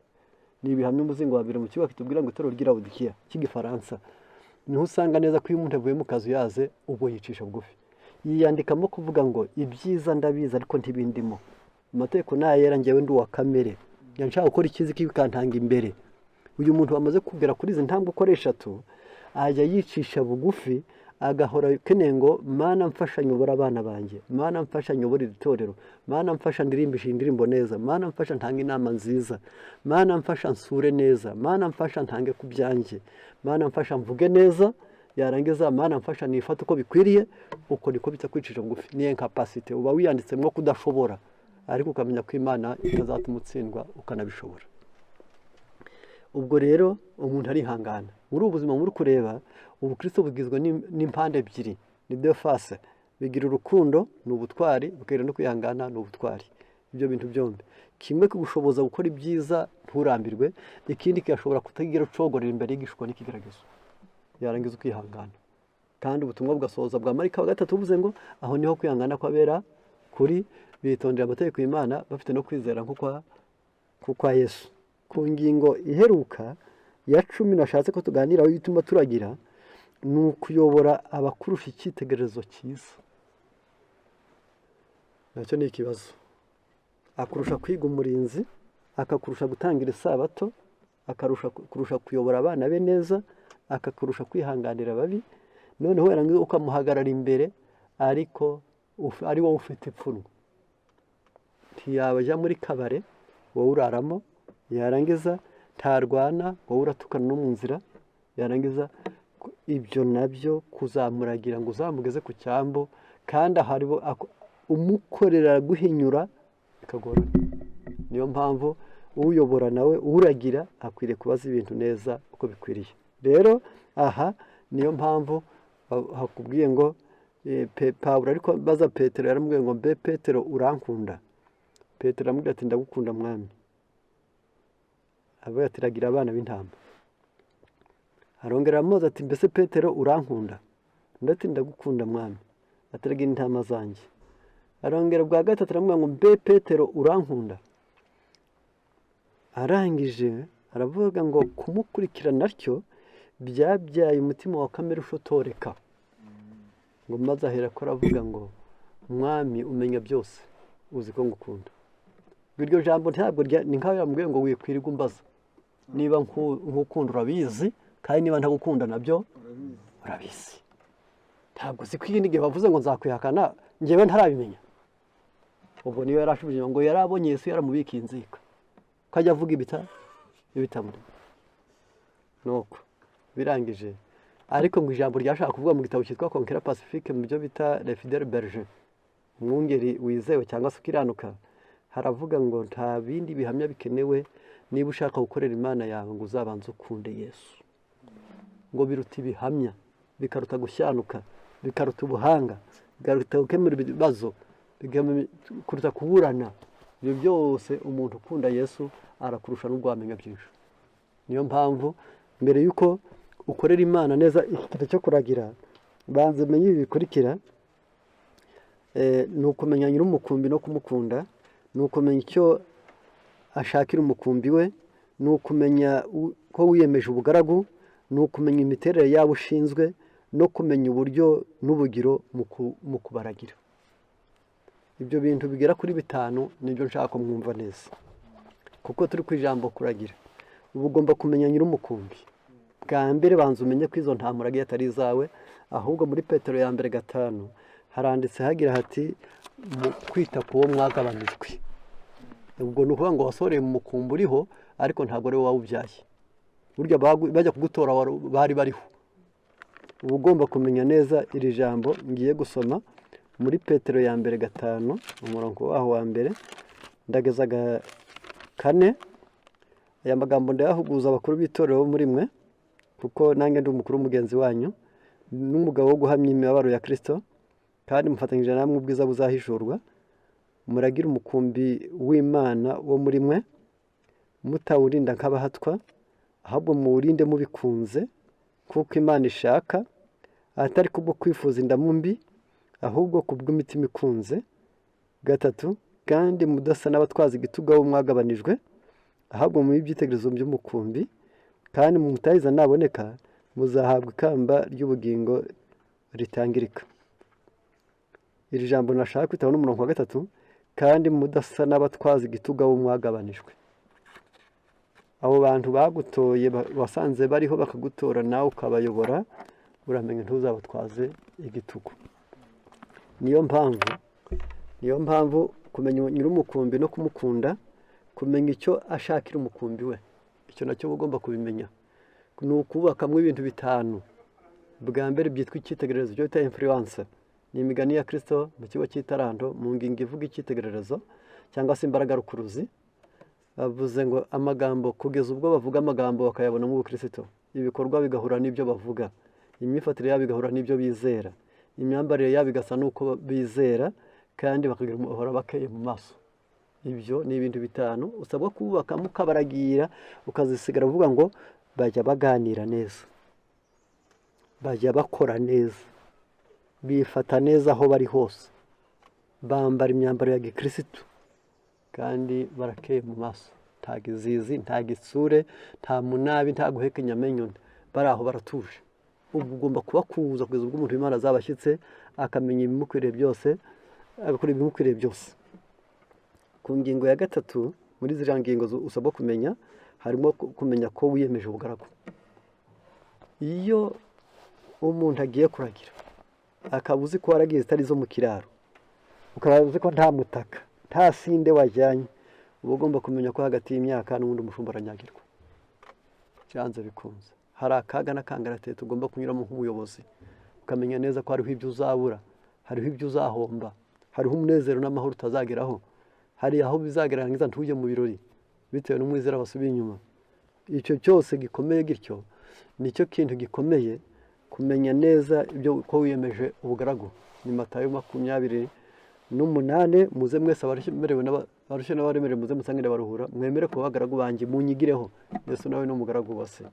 Ni ibihamya umuzingo wa mbere mu kigo kitubwira ngo itorero ry'i cy'igifaransa, niho usanga neza ko iyo umuntu avuye mu kazuyaze, ubwo yicisha bugufi, yiyandikamo kuvuga ngo: "Ibyiza ndabizi ariko ntibindimo. Amategeko nayera, njyewe ndi uwa kamere, nshaka gukora icyiza bikantanga imbere." Uyu muntu wamaze kugera kuri izi ntambwe uko ari eshatu ajya yicisha bugufi. Agahora akeneye ngo: "Mana, mfasha nyobora abana banjye. Mana, mfasha nyobora iri torero. Mana, mfasha ndirimbishe indirimbo neza. Mana, mfasha ntange inama nziza. Mana, mfasha nsure neza. Mana, mfasha ntange ku byanjye. Mana, mfasha mvuge neza." Yarangiza: "Mana, mfasha nifate uko bikwiriye." Uko niko bita kwicisha bugufi. Ni incapacité uba wiyanditsemo, kudashobora, ariko ukamenya ko Imana itazatuma utsindwa, ukanabishobora. Ubwo rero umuntu arihangana muri ubu buzima. Muri kureba, ubukristo bugizwe n'impande ebyiri, ni deux faces. Bigira urukundo, ni ubutwari, bukagira no kwihangana, ni ubutwari. Ibyo bintu byombi, kimwe kigushoboza gukora ibyiza nturambirwe, ikindi kigashobora kutagira ucogorera imbere y'igishuko n'ikigeragezo. Yarangiza ukihangana, kandi ubutumwa bugasohoza bwa marika wa gatatu buvuze ngo aho niho kwihangana kw'abera kuri bitondera amategeko y'Imana, bafite no kwizera nk'ukwa Yesu. Ku ngingo iheruka ya 10 nashatse ko tuganiraho ituma turagira, ni ukuyobora abakurusha icyitegererezo cyiza. Nacyo ni ikibazo. Akurusha kwiga umurinzi, akakurusha gutangira isabato, akarusha kurusha kuyobora abana be neza, akakurusha kwihanganira ababi. Noneho yarangiza ukamuhagarara imbere, ariko ari wowe ufite ipfunwe. Ntiyaba ajya muri kabare, wowe uraramo. Yarangiza ntarwana, wowe uratukana no mu nzira. Yarangiza ibyo nabyo kuzamuragira ngo uzamugeze ku cyambu, kandi ahari umukorera guhinyura bikagorana. Niyo mpamvu uyobora nawe uragira akwiriye kubaza ibintu neza uko bikwiriye. Rero aha niyo mpamvu hakubwiye ngo Pawulo ariko baza Petero, yaramubwiye ngo: "Mbe Petero, urankunda?" Petero aramubwira ati: "Ndagukunda, Mwami." Avuga ati: "Ragira abana b'intama." Arongera aramubaza ati: "Mbese Petero, urankunda?" Undi ati: "Ndagukunda, Mwami." Ati: "Ragira intama zanjye." Arongera bwa gatatu aramubwira ngo: "Mbe Petero, urankunda?" Arangije aravuga ngo kumukurikira natyo byabyaye umutima wa kamere ushotoreka, ngo maze ahera ko aravuga ngo: "Mwami, umenya byose, uzi ko ngukunda." Iryo jambo ntabwo ni nkaho yamubwiye ngo: "Wikwirirwa umbaza niba nkukunda, urabizi, kandi niba ntagukunda nabyo urabizi. Ntabwo uzi ko ikindi gihe bavuze ngo nzakwihakana njyewe ntarabimenya." Ubwo niyo yari ashubije ngo yari abonye Yesu yaramubikiye inzika, ko ajya avuga ibitamurimo. Nuko birangije, ariko ngo ijambo ryashaka kuvuga mu gitabo cyitwa Conquérant Pacifique, mu byo bita Le Fidèle Berger, umwungeri wizewe cyangwa se ukiranuka, haravuga ngo nta bindi bihamya bikenewe niba ushaka gukorera Imana yawe, ngo uzabanze ukunde Yesu. Ngo biruta ibihamya, bikaruta gushyanuka, bikaruta ubuhanga, bikaruta gukemura ibibazo, kuruta kuburana. Ibyo byose, umuntu ukunda Yesu arakurusha n'ubwo wamenya byinshi. Niyo mpamvu mbere y'uko ukorera Imana neza iki kintu cyo kuragira, banza umenye ibi bikurikira: ni ukumenya nyir'umukumbi no kumukunda, ni ukumenya icyo ashakira umukumbi we, ni ukumenya ko wiyemeje ubugaragu, ni ukumenya imiterere yabo ushinzwe, no kumenya uburyo n'ubugiro mu kubaragira. Ibyo bintu bigera kuri bitanu nibyo nshaka ko mwumva neza, kuko turi ku ijambo kuragira. Uba ugomba kumenya nyir'umukumbi bwa mbere. Banza umenye ko izo ntama uragiye atari izawe. Ahubwo muri Petero ya mbere 5 haranditse hagira hati: "Mu kwita ku wo mwagabanijwe." Ubwo ni ukuvuga ngo wasoreye mu mukumbi uriho, ariko ntabwo ari wowe wawubyaye. Burya bajya kugutora bari bariho. Uba ugomba kumenya neza iri jambo ngiye gusoma muri Petero ya mbere 5, umurongo waho wa mbere ndageza 4. Aya magambo ndayahuguza abakuru b'itorero bo muri mwe, kuko nanjye ndi umukuru mugenzi wanyu n'umugabo wo guhamya imibabaro ya Kirisito, kandi mufatanyije namwe ubwiza buzahishurwa. Muragire umukumbi w'Imana wo muri mwe, mutawurinda nk'abahatwa, ahubwo muwurinde mubikunze kuko Imana ishaka, atari kubwo kwifuza indamu mbi, ahubwo kubw'imitima ikunze. 3, kandi mudasa n'abatwaza igitugu abo mwagabanijwe, ahubwo mu ibyitegererezo by'umukumbi. Kandi mutahiza naboneka, muzahabwa ikamba ry'ubugingo ritangirika. Iri jambo nashaka kwitaho n'umurongo wa 3: kandi mudasa n'abatwaza igitugu abo mwagabanijwe. Abo bantu bagutoye, wasanze bariho bakagutora, nawe ukabayobora. Uramenye ntuzabatwaze igitugu. Niyo mpamvu kumenya nyir'umukumbi no kumukunda, kumenya icyo ashakira umukumbi we, icyo nacyo uba ugomba kubimenya. Ni ukubakamo ibintu bitanu. Bwa mbere byitwa icyitegererezo, icyo bita influence. Ni imigani ya Kirisito mu kigo cy'itaranto, mu ngingo ivuga icyitegererezo cyangwa se imbaraga rukuruzi. Bavuze ngo amagambo, kugeza ubwo bavuga amagambo bakayabonamo ubukristo, ibikorwa bigahura n'ibyo bavuga, imyifatire yabo igahura n'ibyo bizera, imyambarire yabo igasa n'uko bizera, kandi bakagira bahora bakeye mu maso. Ibyo ni ibintu bitanu usabwa kubakamo, ukabaragira, ukazisigara uvuga ngo bajya baganira neza, bajya bakora neza, bifata neza aho bari hose, bambara imyambaro ya gikirisitu, kandi barakeye mu maso, nta gizizi, nta gitsure, nta munabi, nta guhekenya amenyo, bari aho baratuje. Ubu ugomba kubakuza kugeza ubwo umuntu w'Imana azaba ashyitse, akamenya ibimukwiriye byose, agakora ibimukwiriye byose. Ku ngingo ya gatatu muri ziriya ngingo usabwa kumenya, harimo kumenya ko wiyemeje ubugaragu. Iyo umuntu agiye kuragira, akaba uzi ko waragiye zitari izo mu kiraro, ukaba uzi ko nta mutaka, nta sinde wajyanye, uba ugomba kumenya ko hagati y'imyaka n'ubundi umushumba aranyagirwa byanze bikunze. Hari akaga n'akangaratete ugomba kunyuramo nk'umuyobozi, ukamenya neza ko hariho ibyo uzabura, hariho ibyo uzahomba, hariho umunezero n'amahoro utazageraho, hari aho bizagerageza ntujye mu birori bitewe n'umwizera wasubiye inyuma. Icyo cyose gikomeye gityo, nicyo kintu gikomeye kumenya neza ibyo ko wiyemeje ubugaragu. Ni Matayo 28: "Muze mwese abaremerewe abarushye n'abaremerewe, muze musangire baruhura, mwemere kuba abagaragu banjye, munyigireho." Yesu nawe ni umugaragu wa se.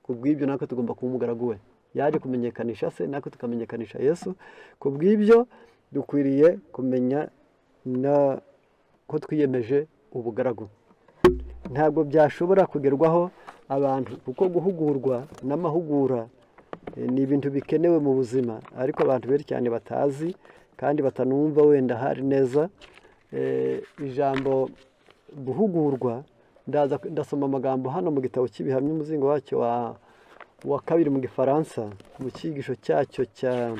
Ku bw'ibyo natwe tugomba kuba umugaragu we. Yaje kumenyekanisha se, natwe tukamenyekanisha Yesu. Ku bw'ibyo dukwiriye kumenya na ko twiyemeje ubugaragu. Ntabwo byashobora kugerwaho abantu, kuko guhugurwa n'amahugura ni ibintu bikenewe mu buzima, ariko abantu benshi cyane batazi kandi batanumva wenda hari neza. Ijambo guhugurwa, ndaza ndasoma amagambo hano mu gitabo cy'Ibihamya, umuzingo wacyo wa kabiri mu Gifaransa, mu cyigisho cyacyo cya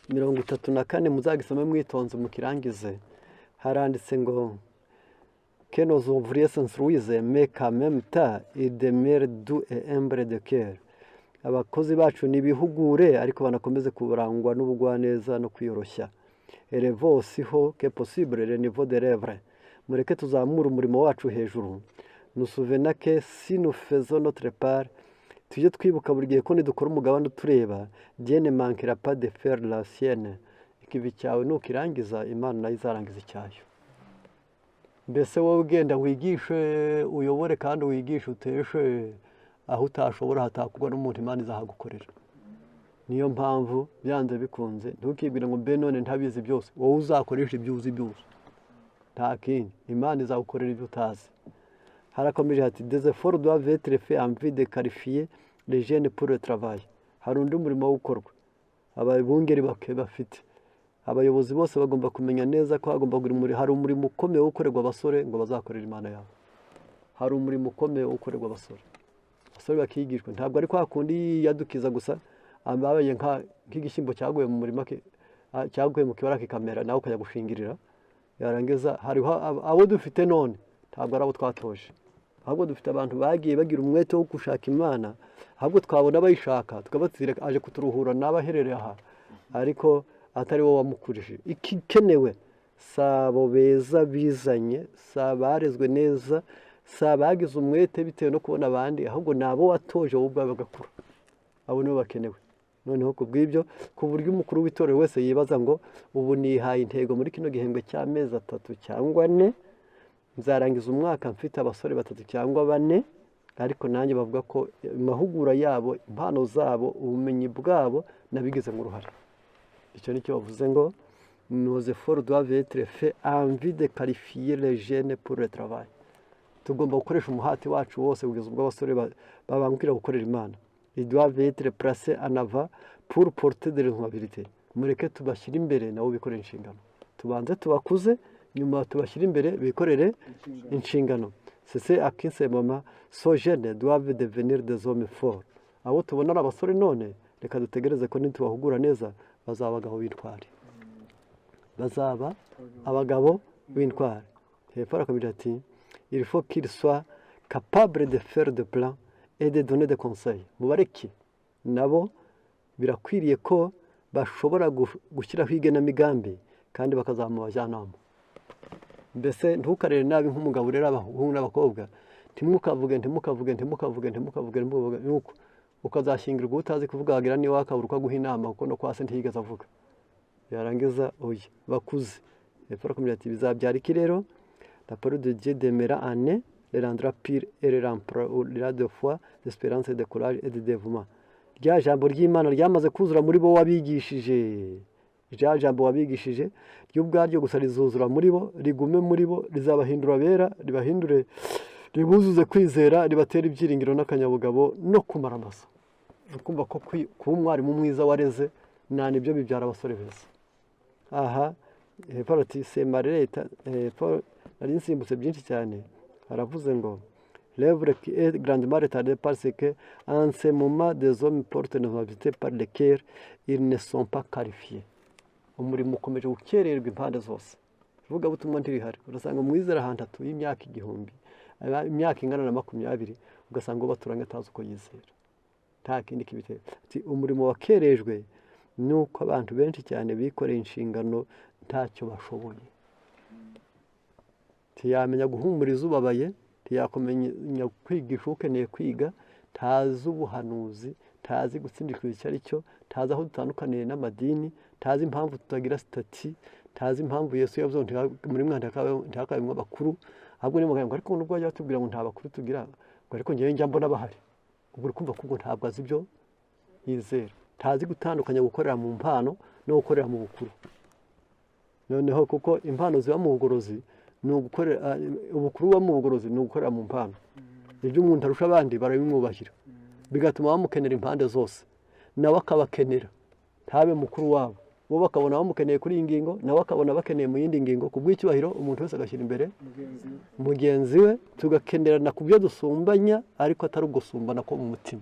34. Muzagisome mwitonze mukirangize. Haranditse ngo: "Que nos ouvriers s'instruisent, mais qu'en même temps ils demeurent doux et humbles de cœur." Abakozi bacu nibihugure, ariko banakomeze kurangwa n'ubugwaneza no kwiyoroshya. "Élevons aussi haut que possible le niveau de l'œuvre." Mureke tuzamure umurimo wacu hejuru. "Nous souvenant que si nous faisons notre part", tujye twibuka buri gihe ko nidukora umugabane utureba, "Dieu ne manquera pas de faire la sienne." Ikivi cyawe nukirangiza, Imana nayo izarangiza icyayo. Mbese wowe ugenda wigishe, uyobore kandi wigishe, uteshe aho utashobora, hatakugwa n'umuntu, Imana izahagukorera. Niyo mpamvu byanze bikunze ntukibwire ngo mbe none ntabizi byose. Wowe uzakoresha ibyo uzi byose, nta kindi, Imana izagukorera ibyo utazi. Harakomeje hati: "Des efforts doivent être faits en vue de qualifier les jeunes pour le travail." Hari undi murimo wo gukorwa ababungeri bafite. Abayobozi bose bagomba kumenya neza ko hagomba kugira umurimo, hari umurimo ukomeye wo gukorerwa abasore ngo bazakorere Imana yabo. Hari umurimo ukomeye wo gukorerwa abasore, abasore bakigishwa. Ntabwo ari kwa kundi yiyadukiza gusa, abaye nk'igishyimbo cyaguye mu murima, cyaguye mu kibara kikamera, nawe ukajya gushingirira. Yarangiza, hariho abo dufite none, ntabwo ari abo twatoje, ahubwo dufite abantu bagiye bagira umwete wo gushaka Imana, ahubwo twabona bayishaka tukabatira aje kuturuhura n'abaherereye aha, ariko atari wowe wamukurije. Ikikenewe si abo beza bizanye, si abarezwe neza, si abagize umwete bitewe no kubona abandi, ahubwo ni abo watoje wowe ubwawe bagakura. Abo nibo bakenewe. Noneho ku bw'ibyo, ku buryo umukuru w'itorero wese yibaza ngo ubu nihaye intego muri kino gihembwe cy'amezi 3 cyangwa 4, nzarangiza umwaka mfite abasore batatu cyangwa bane, ariko nanjye bavuga ko amahugura yabo, impano zabo, ubumenyi bwabo nabigizemo uruhare. Icyo nicyo bavuze ngo: "Nos efforts doivent être faits en vue de qualifier les jeunes pour le travail." Tugomba gukoresha umuhati wacu wose kugeza ubwo abasore babangukira gukorera Imana. "Ils doivent être placés en avant pour porter des responsabilités." Mureke tubashyire imbere nabo bikorere inshingano. Tubanze tubakuze, nyuma tubashyire imbere bikorere inshingano. "C'est ce à qui ce moment ces jeunes doivent devenir des hommes forts." Abo tubona ari abasore none, reka tubakuze, babe abagabo. Reka dutegereze ko nitubahugura neza bazaba abagabo b'intwari, bazaba abagabo b'intwari. Hepfo arakomeza ati il faut qu'il soit capable de faire des plans et de donner des conseils. Mubareke nabo birakwiriye ko bashobora gushyiraho igenamigambi kandi bakazamura abajyanama. Mbese ntukarere nabi nk'umugabo urera abahungu n'abakobwa, ntimukavuge ntimukavuge ntimukavuge ntimukavuge ntimukavuge, nuko ukazashyingirwa utazi kuvuga, wagira niba wakabura uko aguha inama kuko no kwa se ntiyigeze avuga. Yarangiza oya bakuze. Hepfo arakomeza ati bizabyara iki rero? La parole de Dieu demeurera en eux, les rendra purs et les remplira de foi, d'espérance, de courage et de dévouement. Rya jambo ry'Imana ryamaze kuzura muri bo wabigishije, rya jambo wabigishije ryo ubwaryo gusa rizuzura muri bo, rigume muri bo, rizabahindura abera, ribahindure, ribuzuze kwizera, ribatera ibyiringiro n'akanyabugabo no kumara amaso. Ukumva ko kuba umwarimu mwiza wareze nta nibyo bibyara abasore beza. Aha hepfo ati semareta, hepfo nari nsimbutse byinshi cyane. Aravuze ngo l'œuvre qui est grandement retardée parce que en ce moment des hommes portent une responsabilité par lesquelles ils ne sont pas qualifiés. Umurimo ukomeje gukererwa impande zose, ivugabutumwa ntirihari. Urasanga umwizera ahantu atuye imyaka 1000, imyaka ingana na 20, ugasanga uwo baturanye atazi uko yizera, nta kindi kibitera. Ati umurimo wakerejwe ni uko abantu benshi cyane bikoreye inshingano ntacyo bashoboye. Ntiyamenya guhumuriza ubabaye, ntiyakumenya kwigisha ukeneye kwiga, ntazi ubuhanuzi, ntazi gutsindishwa icyo ari cyo, ntazi aho dutandukaniye n'amadini, ntazi impamvu tutagira statut, ntazi impamvu Yesu yavuze ngo muri mwe ntihakabemo abakuru. Ahubwo ni muganga, ariko nubwo bajya batubwira ngo nta bakuru tugira, ngo ariko ngewe njya mbona bahari. Ubwo uri kumva ko ubwo ntabwo azi ibyo yizera, ntazi gutandukanya gukorera mu mpano no gukorera mu bukuru. Noneho kuko impano ziba mu bugorozi ni ugukorera, ubukuru buba mu bugorozi ni ugukorera mu mpano. Ibyo umuntu arusha abandi barabimwubahira, bigatuma bamukenera impande zose, nawe akabakenera, ntabe mukuru wabo. Bo bakabona bamukeneye kuri iyi ngingo, nawe akabona bakeneye mu yindi ngingo. Ku bw'icyubahiro umuntu wese agashyira imbere mugenzi we. Mugenzi we, tugakenerana ku byo dusumbanya, ariko atari ugusumbana ko mu mutima.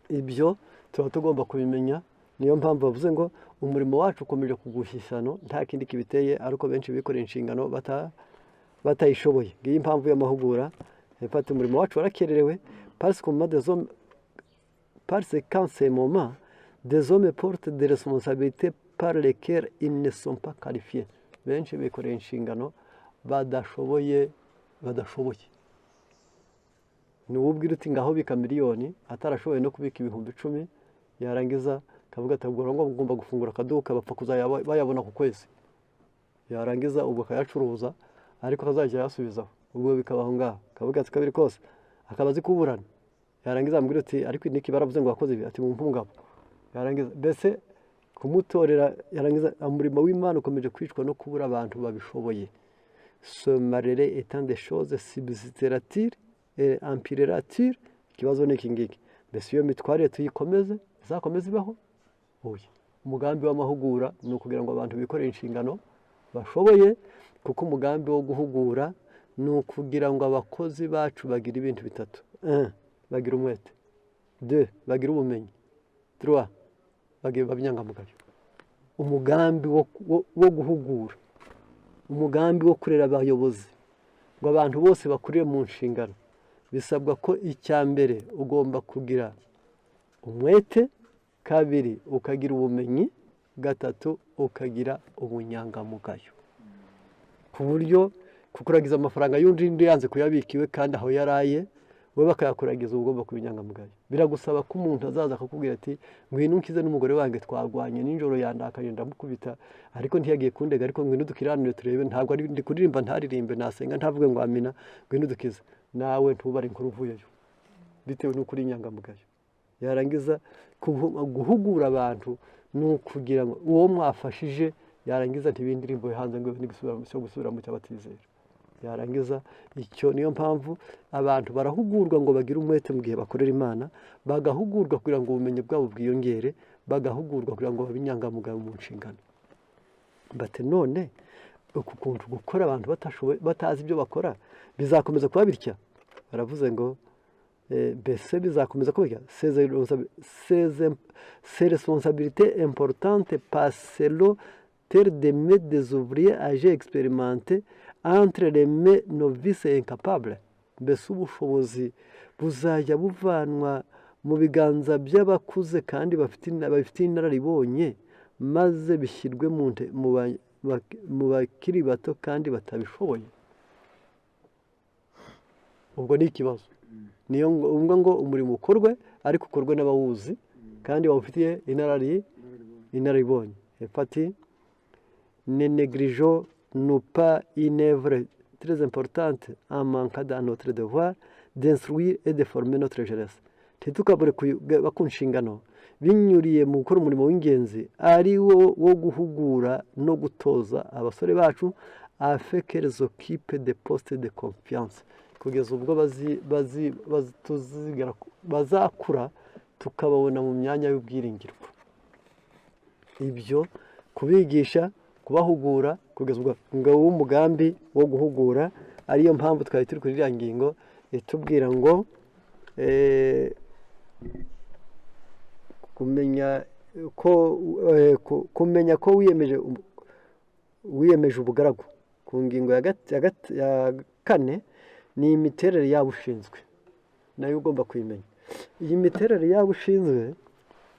Ibyo tuba tugomba kubimenya. Niyo mpamvu bavuze ngo umurimo wacu ukomeje kugusha ishyano, nta kindi kibiteye ariko benshi bikoreye inshingano batayishoboye. Ngiyi impamvu y'amahugura. Hepfo ati umurimo wacu warakererewe parce qu'au moment des hommes, parce qu'en ce moment des hommes portent des responsabilités par lesquelles ils ne sont pas qualifiés. Benshi bikoreye inshingano badashoboye, badashoboye. Ni wowe ubwira uti ngaho bika miliyoni, atarashoboye no kubika 10,000. Yarangiza akavuga ati ubwo ngo ngomba gufungura akaduka, bapfa kuzajya bayabona ku kwezi. Yarangiza ubwo akayacuruza, ariko akazajya ayasubizaho, ubwo bikabaho ngaho. Akavuga ati kabiri kose akaba azi kuburana. Yarangiza amubwira uti ariko niki baravuze ngo wakoze ibi, ati mumpe umugabo. Yarangiza mbese kumutorera. Yarangiza umurimo w'Imana ukomeje kwicwa no kubura abantu babishoboye. Ce malheureux état des choses subsistera-t-il et empirera-t-il? Ikibazo ni iki ngiki: mbese iyo mitwarire tuyikomeze, izakomeze ibaho? Oya. Umugambi w'amahugura ni ukugira ngo abantu bikorere inshingano bashoboye, kuko umugambi wo guhugura ni ukugira ngo abakozi bacu bagire ibintu bitatu: un, bagire umwete; deux, bagire ubumenyi; trois, bagire babe inyangamugayo. Umugambi wo guhugura, umugambi wo kurera abayobozi ngo abantu bose bakurire mu nshingano, bisabwa ko icya mbere ugomba kugira umwete, kabiri ukagira ubumenyi, gatatu ukagira ubunyangamugayo, ku buryo kukuragiza amafaranga y'undi undi yanze kuyabika iwe kandi aho yaraye, wowe bakayakuragiza, uba ugomba kuba inyangamugayo. Biragusaba ko umuntu azaza akakubwira ati ngwino unkize n'umugore wanjye, twagwanye nijoro, yandakaje, ndamukubita, ariko ntiyagiye kundega, ariko ngwino dukiranure turebe. Ntabwo ari ndi kuririmba ntaririmbe, nasenga ntavuge ngo amina, ngwino dukize. Nawe ntubare inkuru uvuyeyo bitewe n'uko uri inyangamugayo. Yarangiza guhugura abantu ni ukugira ngo uwo mwafashije yarangiza ntibindirimbo hanze ngo cyo gusubira mu cy'abatizera. Yarangiza icyo niyo mpamvu abantu barahugurwa ngo bagire umwete mu gihe bakorera Imana, bagahugurwa kugira ngo ubumenyi bwabo bwiyongere, bagahugurwa kugira ngo babe inyangamugayo mu nshingano. Bate none uku kuntu gukora abantu batashoboye, batazi ibyo bakora, bizakomeza kuba bitya? Baravuze ngo Mbese bizakomeza kubika ces responsabilités importantes passeront-elles des mains des ouvriers âgés, expérimentés, entre les mains novices et incapables? Mbese ubushobozi buzajya buvanwa mu biganza by'abakuze kandi bafite inararibonye, maze bishyirwe mu bakiri bato kandi batabishoboye? Ubwo ni ikibazo. Niyo ngombwa ngo umurimo ukorwe, ariko ukorwe n'abawuzi kandi bawufitiye inararibonye. Hepfo ati: "Ne négligeons nous pas une œuvre très importante en manquant à notre devoir d'instruire et de former notre jeunesse?" Ntitukabure kuba ku nshingano binyuriye mu gukora umurimo w'ingenzi, ari wo wo guhugura no gutoza abasore bacu, afin qu'elles occupent des postes de confiance, kugeza ubwo bazakura tukababona mu myanya y'ubwiringirwa. Ibyo kubigisha, kubahugura, kugeza ubwo ngo w'umugambi wo guhugura, ariyo mpamvu twari turi kuri iriya ngingo itubwira ngo kumenya ko wiyemeje ubugaragu. Ku ngingo ya kane ni imiterere yabo ushinzwe, nayo ugomba kuyimenya. Iyi miterere yabo ushinzwe,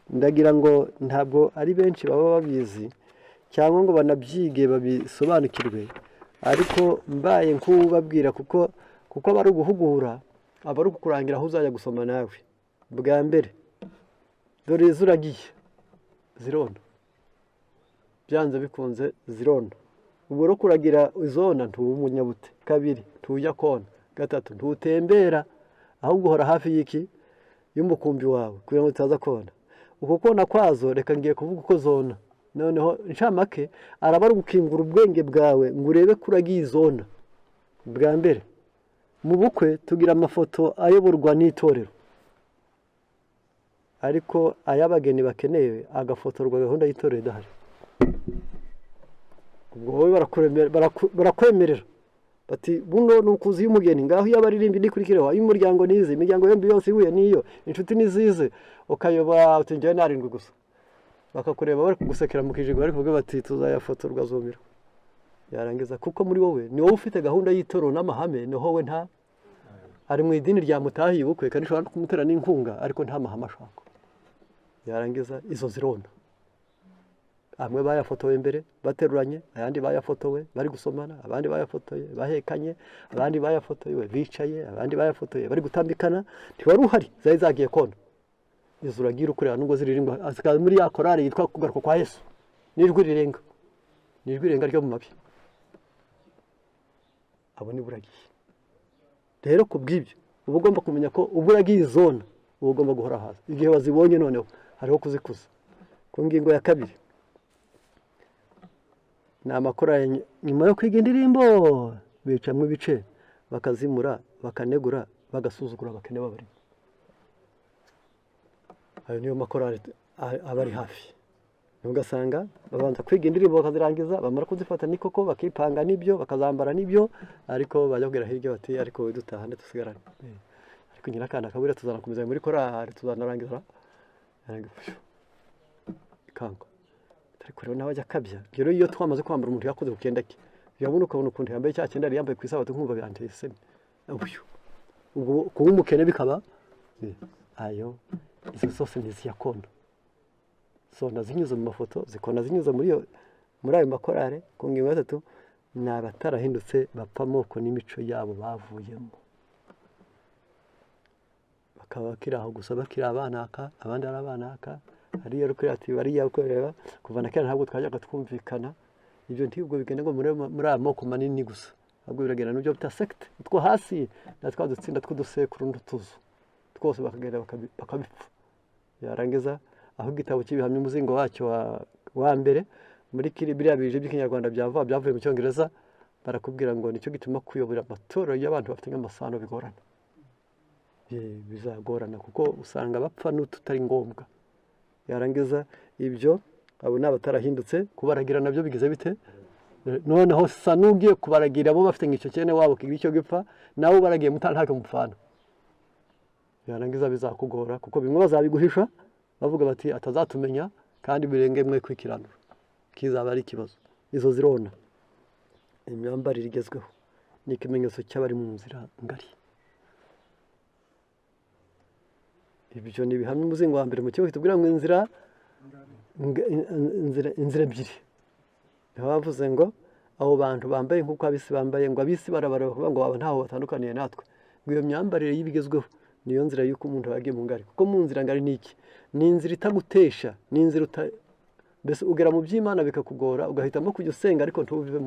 ndagira ngo ntabwo ari benshi baba babizi cyangwa ngo banabyige babisobanukirwe, ariko mbaye nk'ubabwira, kuko aba ari uguhugura, aba ari ukukurangira aho uzajya gusoma nawe. Bwa mbere, dore izo uragiye zirona, byanze bikunze zirona. Ubwo rero kuragira izona, ntuba umunyabute. Kabiri, ntujya kona. Gatatu, ntutembera, ahubwo uhora hafi y'iki? Y'umukumbi wawe, kugira ngo utaza kona. Uko kona kwazo, reka ngiye kuvuga uko zona. Noneho incamake araba ari gukingura ubwenge bwawe ngo urebe ko uragiye izona. Bwa mbere, mu bukwe tugira amafoto ayoborwa n'itorero, ariko ay'abageni bakeneye agafotorwa gahunda y'itorero idahari. Ubwo wowe barakwemerera bati: "Buno ni ukuzi y'umugeni, ngaho iyo abaririmbi nikurikireho, ay'umuryango nize, imiryango yombi yose ihuye n'iyo, inshuti nizize." Ukayoba uti: "Njyewe narindwi gusa." Bakakureba bari kugusekera mu kijigo, bari kuvuga bati: "Tuzayafotorwa azumira." Yarangiza, kuko muri wowe ni wowe ufite gahunda y'itorero n'amahame, niho we nta ari mu idini ryamutahiye ubukwe, kandi ushobora no kumutera n'inkunga, ariko nta mahame ashaka. Yarangiza izo zirona, amwe bayafotowe mbere bateruranye, ayandi bayafotowe bari gusomana, abandi bayafotoye bahekanye, abandi bayafotoye bicaye, abandi bayafotoye bari gutambikana. Ntiwari uhari, zari zagiye kona. Izo uragira ukureba nubwo ziririmba, zikaba muri ya korali yitwa Kugaruka kwa Yesu, n'ijwi rirenga, n'ijwi rirenga ryo mu mabi. Abo ni buragiye. Rero ku bw'ibyo uba ugomba kumenya ko uba uragiye izona, uba ugomba guhora hasi igihe wazibonye. Noneho hariho kuzikuza. Ku ngingo ya kabiri ni amakorali nyuma yo kwiga indirimbo bicamo ibice, bakazimura, bakanegura, bagasuzugura abakene babarimo. Ayo niyo makorali aba ari hafi. Ugasanga babanza kwiga indirimbo bakazirangiza, bamara kuzifata ni koko bakipanga n'ibyo, bakazambara n'ibyo, ariko bajya kubwira hirya bati: "Ariko wowe dutahane dusigarane." Ariko nyirakana akabura: "Tuzanakomeza muri korali, tuzanarangiza ikangwa." Ariko rero nawe ajya akabya. Rero iyo twamaze kwambara, umuntu yakoze ku kenda ke, yabona ukabona ukuntu yambaye cya cyenda yari yambaye ku isabato, nkumva biranteye isemi. Uyu ubwo kuba umukene bikaba ayo. Izo zose ntiziyakona, zona zinyuze mu mafoto, zikona zinyuze muri ayo makorale. Ku ngingo ya gatatu ni abatarahindutse bapfa amoko n'imico yabo bavuyemo, bakaba bakiri aho gusa, bakiri abanaka, abandi ari abanaka. Hariya rukuri ati: "Bariya kureba kuva na kera ntabwo twajyaga twumvikana." Ibyo ntibwo bigenda ngo muri aya moko manini gusa, ahubwo biragenda n'ibyo bita secte two hasi na twa dutsinda tw'udusekuru n'utuzu twose, bakagenda bakabipfa. Yarangiza aho igitabo cy'ibihamya, umuzingo wacyo wa mbere muri kiri biriya bije by'ikinyarwanda byava byavuye mu Cyongereza, barakubwira ngo nicyo gituma kuyobora amatorero y'abantu bafite amasano bigorana. Bizagorana kuko usanga bapfa n'ututari ngombwa. Yarangiza ibyo, abo ni abatarahindutse. Kubaragira nabyo bigize bite? Noneho sa n'ugiye kubaragira, bo bafite nk'icyo cyene wabo kigira icyo gipfa, nawe ubaragiye mutari ntacyo mupfana. Yarangiza bizakugora, kuko bimwe bazabiguhisha bavuga bati atazatumenya, kandi birenge mwe kwikiranura, kizaba ari ikibazo. Izo zirona. Imyambarire igezweho ni ikimenyetso cy'abari mu nzira ngari. Ibyo ni ibihamya umuzingo wa mbere mu kigo kitubwira ngo inzira ebyiri. Niho bavuze ngo abo bantu bambaye nk'uko ab'isi bambaye, ngo ab'isi barabara bavuga ngo aba ntaho batandukaniye natwe. Ngo iyo myambarire y'ibigezweho niyo nzira y'uko umuntu yagiye mu ngari. Kuko mu nzira ngari ni iki? Ni inzira itagutesha, ni inzira mbese ugera mu by'Imana bikakugora, ugahitamo kujya usenga ariko ntubive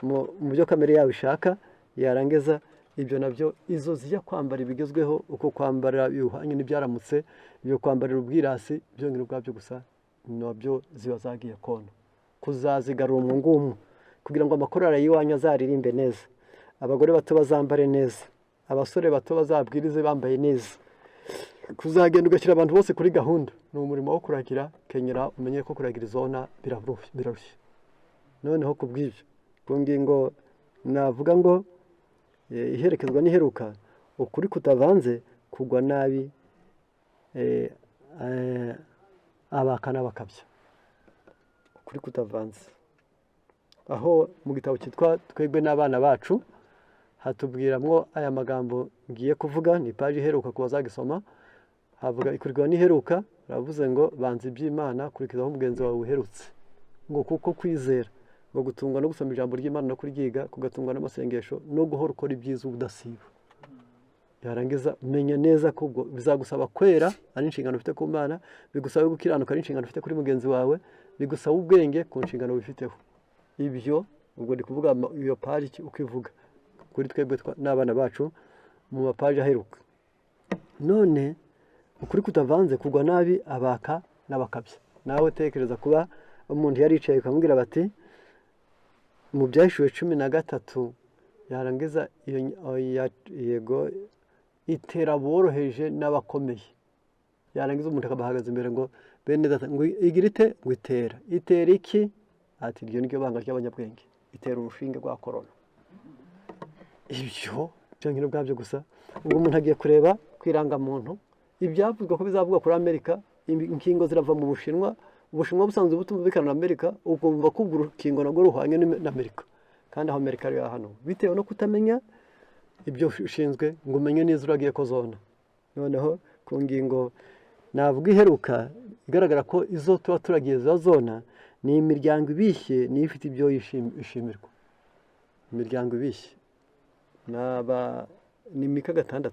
mu byo kamere yawe ishaka. Yarangiza ibyo nabyo, izo zijya kwambara ibigezweho, uko kwambara ibihwanye n'ibyaramutse, ibyo kwambarira ubwirasi byonyine ubwabyo gusa nabyo ziba zagiye kona. Kuzazigarura umwe kugira ngo amakorali y'iwanyu azaririmbe neza, abagore bato bazambare neza, abasore bato bazabwirize bambaye neza. Kuzagenda ugashyira abantu bose kuri gahunda ni umurimo wo kuragira. Kenyera umenye ko kuragira izona birarushye. Noneho ku bw'ibyo, ku ngingo navuga ngo iherekezwa n'iheruka, ukuri kutavanze kugwa nabi abaka n'abakabya. Ukuri kutavanze, aho mu gitabo cyitwa Twebwe n'abana bacu hatubwiramwo aya magambo ngiye kuvuga, ni paji iheruka ku bazagisoma. Havuga ikurikirwa n'iheruka, ravuze ngo banza iby'Imana, kurikizaho umugenzi wawe uherutse. Ngo kuko kwizera ngo gutungwa no gusoma ijambo ry'Imana no kuryiga, kugatungwa n'amasengesho no guhora ukora ibyiza ubudasiba. Yarangiza menya neza ko ubwo bizagusaba kwera ari inshingano ufite ku Mana, bigusaba gukiranuka ari inshingano ufite kuri mugenzi wawe, bigusaba ubwenge ku nshingano wifiteho. Ibyo ubwo ndi kuvuga iyo paji uko ivuga kuri twebwe n'abana bacu mu mapaji aheruka. None ukuri kutavanze kugwa nabi abaka n'abakabya. Nawe tekereza kuba umuntu yaricaye ukamubwira bati mu Byahishuwe 13, yarangiza iyo yego itera boroheje n'abakomeye. Yarangiza umuntu akabahagaze imbere ngo bene data, ngo igira ite? Ngo itera. Itera iki? Ati iryo niryo banga ry'abanyabwenge, itera urushinge rwa korona. Ibyo byonyine ubwabyo gusa. Ubwo umuntu agiye kureba ku irangamuntu ibyavuzwe ko bizavugwa kuri Amerika, inkingo zirava mu Bushinwa, Ubushinwa busanzwe butumvikana na Amerika, ukumva ko ubwo urukingo narwo ruhwanye na Amerika, kandi aho Amerika ari hano, bitewe no kutamenya ibyo ushinzwe ngo umenye neza uragiye ko zona. Noneho ku ngingo navuga iheruka igaragara ko izo tuba turagiye za zona ni imiryango ibishye, niyo ifite ibyo ishimirwa. Imiryango ibishye ni Mika 6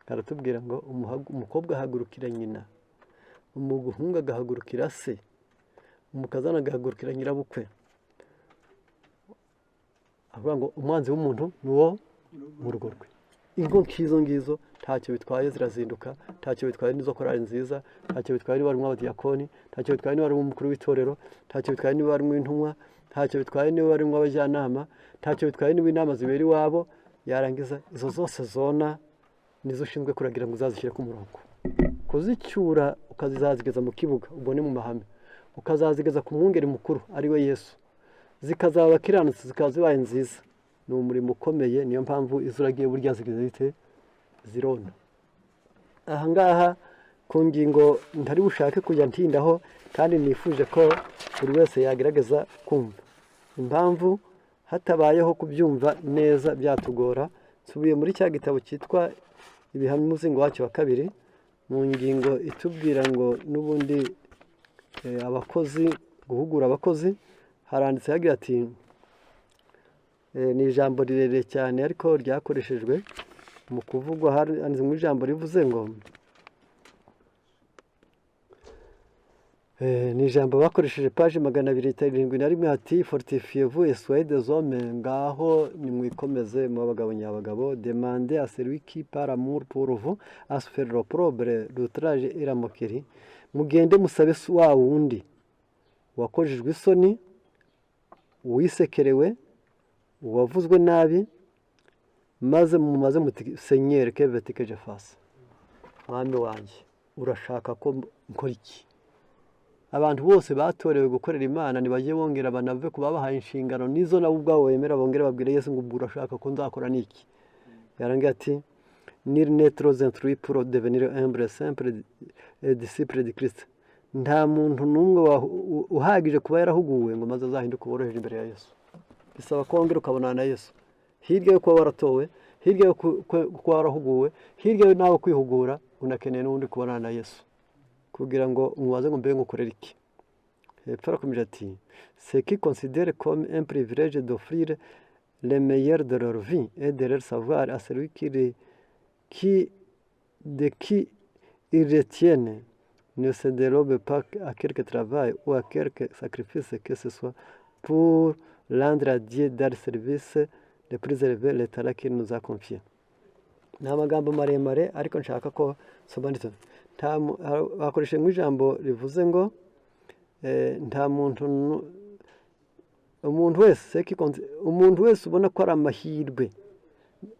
karatubwira ngo umukobwa ahagurukira nyina, umuhungu agahagurukira se, umukazana agahagurukira nyirabukwe. Avuga ngo umwanzi w'umuntu ni uwo mu rugo rwe. Ingo nk'izo ngizo ntacyo bitwaye zirazinduka, ntacyo bitwaye n'izo korali nziza, ntacyo bitwaye niba harimo abadiyakoni, ntacyo bitwaye niba harimo umukuru w'itorero, ntacyo bitwaye niba harimo intumwa, ntacyo bitwaye niba harimo abajyanama, ntacyo bitwaye niba inama zibera iwabo. Yarangiza izo zose zona nizo ushinzwe kuragira ngo uzazishyire ku murongo, kuzicyura ukazazigeza mu kibuga, ubwo ni mu mahame, ukazazigeza ku mwungeri mukuru ari we Yesu, zikazaba abakiranutsi, zikaba zibaye nziza. Ni umurimo ukomeye, niyo mpamvu izo uragiye burya zigeze zite zirona. Aha ngaha ku ngingo ntari bushake kujya ntindaho, kandi nifuje ko buri wese yagerageza kumva impamvu hatabayeho kubyumva neza byatugora. Nsubiye muri cya gitabo cyitwa Ibihamya umuzingo wacyo wa 2, mu ngingo itubwira ngo n'ubundi abakozi, guhugura abakozi, haranditse hagira ati ni ijambo rirerire cyane ariko ryakoreshejwe mu kuvugwa, handitse mu ijambo rivuze ngo ni ijambo bakoresheje paji 271, ati fortifiez-vous et soyez des hommes, ngaho nimwikomeze mu bagabo nyabagabo, demandez à celui qui par amour pour vous a souffert l'opprobre, l'outrage et la moquerie, mugende musabe wa wundi wakojejwe isoni, uwisekerewe, uwavuzwe nabi, maze mumaze muti Seigneur que veux-tu que je fasse, mwami wanjye urashaka ko nkora iki? Abantu bose batorewe gukorera Imana ntibajye bongera banave ku babahaye inshingano nizo nabo ubwabo bemera, bongere babwire Yesu ngo ubwo urashaka ko nzakora niki? Yarangiye ati Nul n'est trop instruit pour devenir humble, simple disciple de Christ. Nta muntu n'umwe uhagije kuba yarahuguwe ngo maze azahinduke uboroheje imbere ya Yesu. Bisaba ko wongera ukabonana na Yesu. Hirya yo kuba waratowe, hirya yo kuba warahuguwe, hirya yo nawe kwihugura, unakeneye n'ubundi kubonana na Yesu kugira ngo umubaze ngo: "Mbe ngukorere iki?" Hepfo arakomeje ati: "Ceux qui considèrent comme un privilège d'offrir le meilleur de leur vie et de leur savoir à celui qui de qui ils retiennent ne se dérobent pas à quelque travail ou à quelque sacrifice que ce soit pour rendre à Dieu dans le service le plus élevé le talent qu'il nous a confié." Ni amagambo maremare, ariko nshaka ko nsobanutse. Bakoresheje nk'ijambo rivuze ngo nta muntu umuntu wese ubona ko ari amahirwe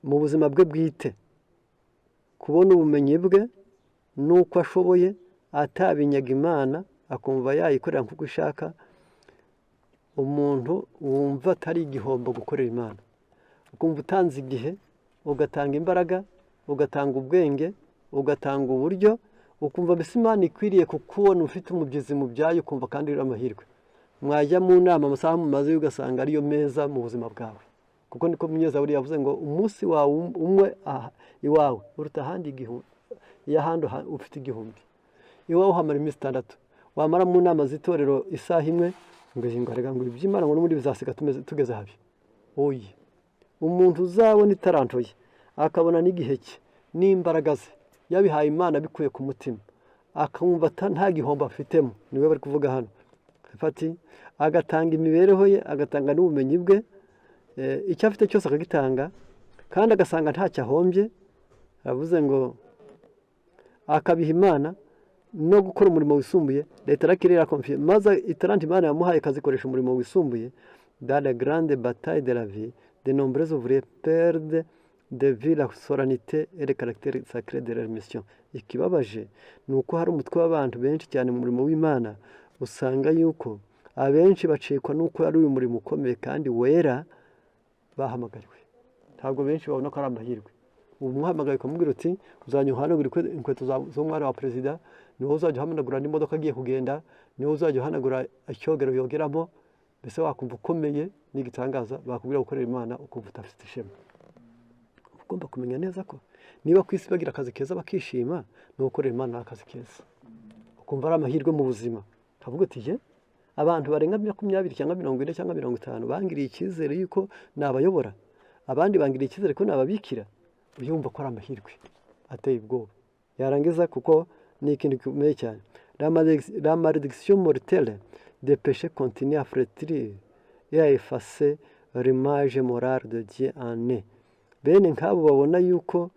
mu buzima bwe bwite kubona ubumenyi bwe n'uko ashoboye atabinyaga Imana, akumva yayikorera nk'uko ishaka, umuntu wumva atari igihombo gukorera Imana, ukumva utanze igihe, ugatanga imbaraga, ugatanga ubwenge, ugatanga uburyo, ukumva mbese Imana ikwiriye kukubona ufite umubyizi mu byayo, ukumva kandi uri amahirwe, mwajya mu nama amasaha mumaze ugasanga ariyo meza mu buzima bwawe, kuko niko Munyezaburi yavuze ngo umunsi wawe umwe iwawe uruta ahandi igihumbi, iyo ahandi ufite 1000. Iwawe uhamara iminsi 6, wamara mu nama z'itorero isaha imwe ngo ngo reka, ngo iby'Imana ngo n'ubundi bizasiga tugeze habi. Oya, umuntu uzabona itaranto ye, akabona n'igihe cye n'imbaraga ze yabihaye Imana bikuye ku mutima, akumva nta gihombo afitemo, niwe bari kuvuga hano. Fati agatanga imibereho ye, agatanga n'ubumenyi bwe, icyo afite cyose akagitanga, kandi agasanga ntacyo ahombye, aravuze ngo akabiha Imana no gukora umurimo wisumbuye leta arakirera confié, maze itaranti Imana yamuhaye akazikoresha umurimo wisumbuye. Dans la grande bataille de la vie, de nombreux ouvriers perdent de vue la solennité et le caractère sacré de leur mission. Ikibabaje ni uko hari umutwe w'abantu benshi cyane mu murimo w'Imana, usanga yuko abenshi bacikwa n'uko ari uyu murimo ukomeye kandi wera bahamagariwe. Ntabwo benshi babona ko ari amahirwe. Ubu umuhamagaye ukamubwira uti: "Uzajya uhanagura inkweto z'umwana wa perezida, niwo uzajya uhanagura n'imodoka agiye kugenda, niwo uzajya uhanagura icyogero yogeramo," mbese wakumva ukomeye n'igitangaza. Bakubwira gukorera Imana ukumva udafite ishema. Ugomba kumenya neza ko niba ku isi bagira akazi keza bakishima, no gukorera Imana ni akazi keza, ukumva ari amahirwe mu buzima, ukavuga uti: "Ye, abantu barenga 20 cyangwa 40 cyangwa 50 bangiriye icyizere yuko nabayobora, abandi bangiriye icyizere ko nababikira," uyumva ko ari amahirwe ateye ubwoba. Yarangiza, kuko ni ikintu gikomeye cyane: "La malédiction mortelle des péchés continue à flétrir et à effacer l'image morale de Dieu en eux." Bene nk'abo babona yuko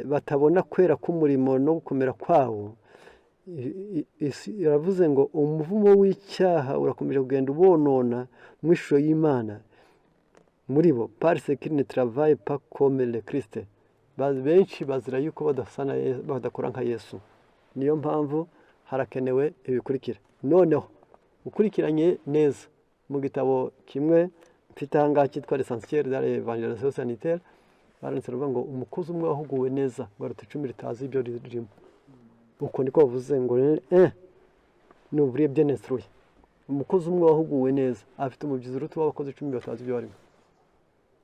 batabona kwera k'umurimo no gukomera kwawo. Iravuze ngo umuvumo w'icyaha urakomeje kugenda ubonona mu ishusho y'Imana muri bo, parce qu'ils ne travaillent pas comme le Christ. Benshi bazira yuko badasa na badakora nka Yesu. Niyo mpamvu harakenewe ibikurikira. Noneho ukurikiranye neza mu gitabo kimwe mfite aha ngaha cyitwa L'essentiel de l'évangélisation sanitaire, baranditse baravuga ngo umukozi umwe wahuguwe neza ngo aruta 10 ritazi ibyo ririmo. Uko niko bavuze ngo un ouvrier bien instruit, umukozi umwe wahuguwe neza afite umubyizi uruta w'abakozi 10 batazi ibyo barimo.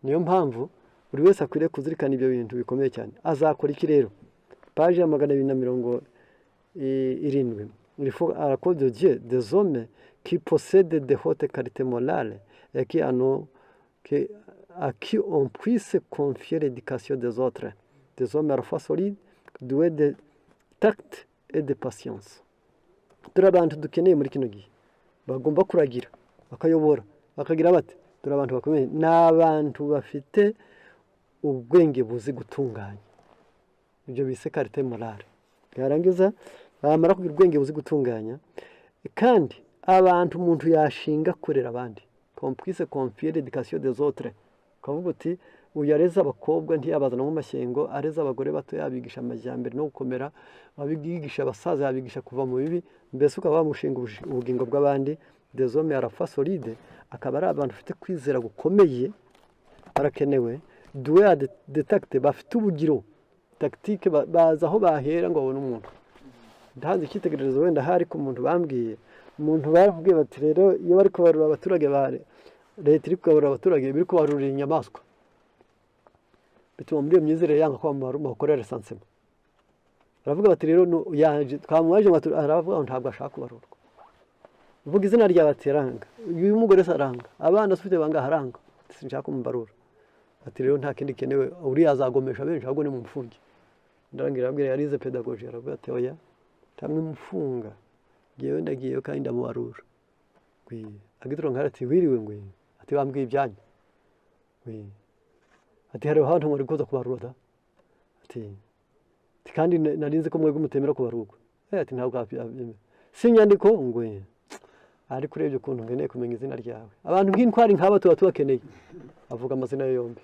Niyo mpamvu buri wese akwiriye kuzirikana ibyo bintu bikomeye cyane. Azakora iki rero? Paji ya 270: "Il faut à la cause de Dieu des hommes qui possèdent de hautes qualités morales et qui en ont, qui, à qui on puisse confier l'éducation des autres, des hommes à la fois solides, doués de tact et de patience." Turi abantu dukeneye muri kino gihe bagomba kuragira, bakayobora, bakagira bate? Turi abantu bakomeye, ni abantu bafite ubwenge buzi gutunganya, ibyo bise qualité morale. Yarangiza bamara kugira ubwenge buzi gutunganya, kandi abantu umuntu yashinga kurera abandi, qu'on puisse confier l'éducation des autres, ukavuga uti: "Uyu areze abakobwa ntiyabazana mu mashyengo, areze abagore bato yabigisha amajyambere no gukomera, abigisha abasaza yabigisha kuva mu bibi," mbese ukaba wamushinga ubugingo bw'abandi. Des hommes à la fois solides, akaba ari abantu bafite kwizera gukomeye, barakenewe, doués de tact, bafite ubugiro. Tactique, bazi aho bahera ngo babone umuntu. Ntanze icyitegererezo wenda hari ku muntu bambwiye, umuntu bambwiye bati: "Rero iyo bari kubarura abaturage, ba leta iri kubarura abaturage, biri kubarurira inyamaswa." Bituma muri iyo myizerere yanga ko bamukorera recensement. Baravuga bati rero yaje, twamubaje ngo aravuga ngo ntabwo ashaka kubarurwa. Uvuga izina ryawe, ati aranga. Uyu mugore se aranga, abana se ufite bangahe? Aranga. "Sinshaka kumubarura." Ati: "Rero nta kindi gikenewe, uriya azagomesha benshi, ahubwo ni mumufunge." Ndarangira arabwira, yarize pédagogie, aravuga ati: "Oya, ntamwe mufunga, ngewe ndagiyeyo kandi ndamubarura." Agituro nkara ati: "Wiriwe?" Ngwi. Ati: "Bambwiye ibyanyu." Ngwi. Ati: "Hari ahantu muri kuza kubarura da." Ati: "Kandi nari nzi ko mwebwe mutemera kubarurwa." Ati: "Ntabwo wabyemera, si inyandiko." Ngwe. "Ariko urebye ukuntu nkeneye kumenya izina ryawe, abantu nk'intwari nk'aba tuba tubakeneye." Avuga amazina ye yombi.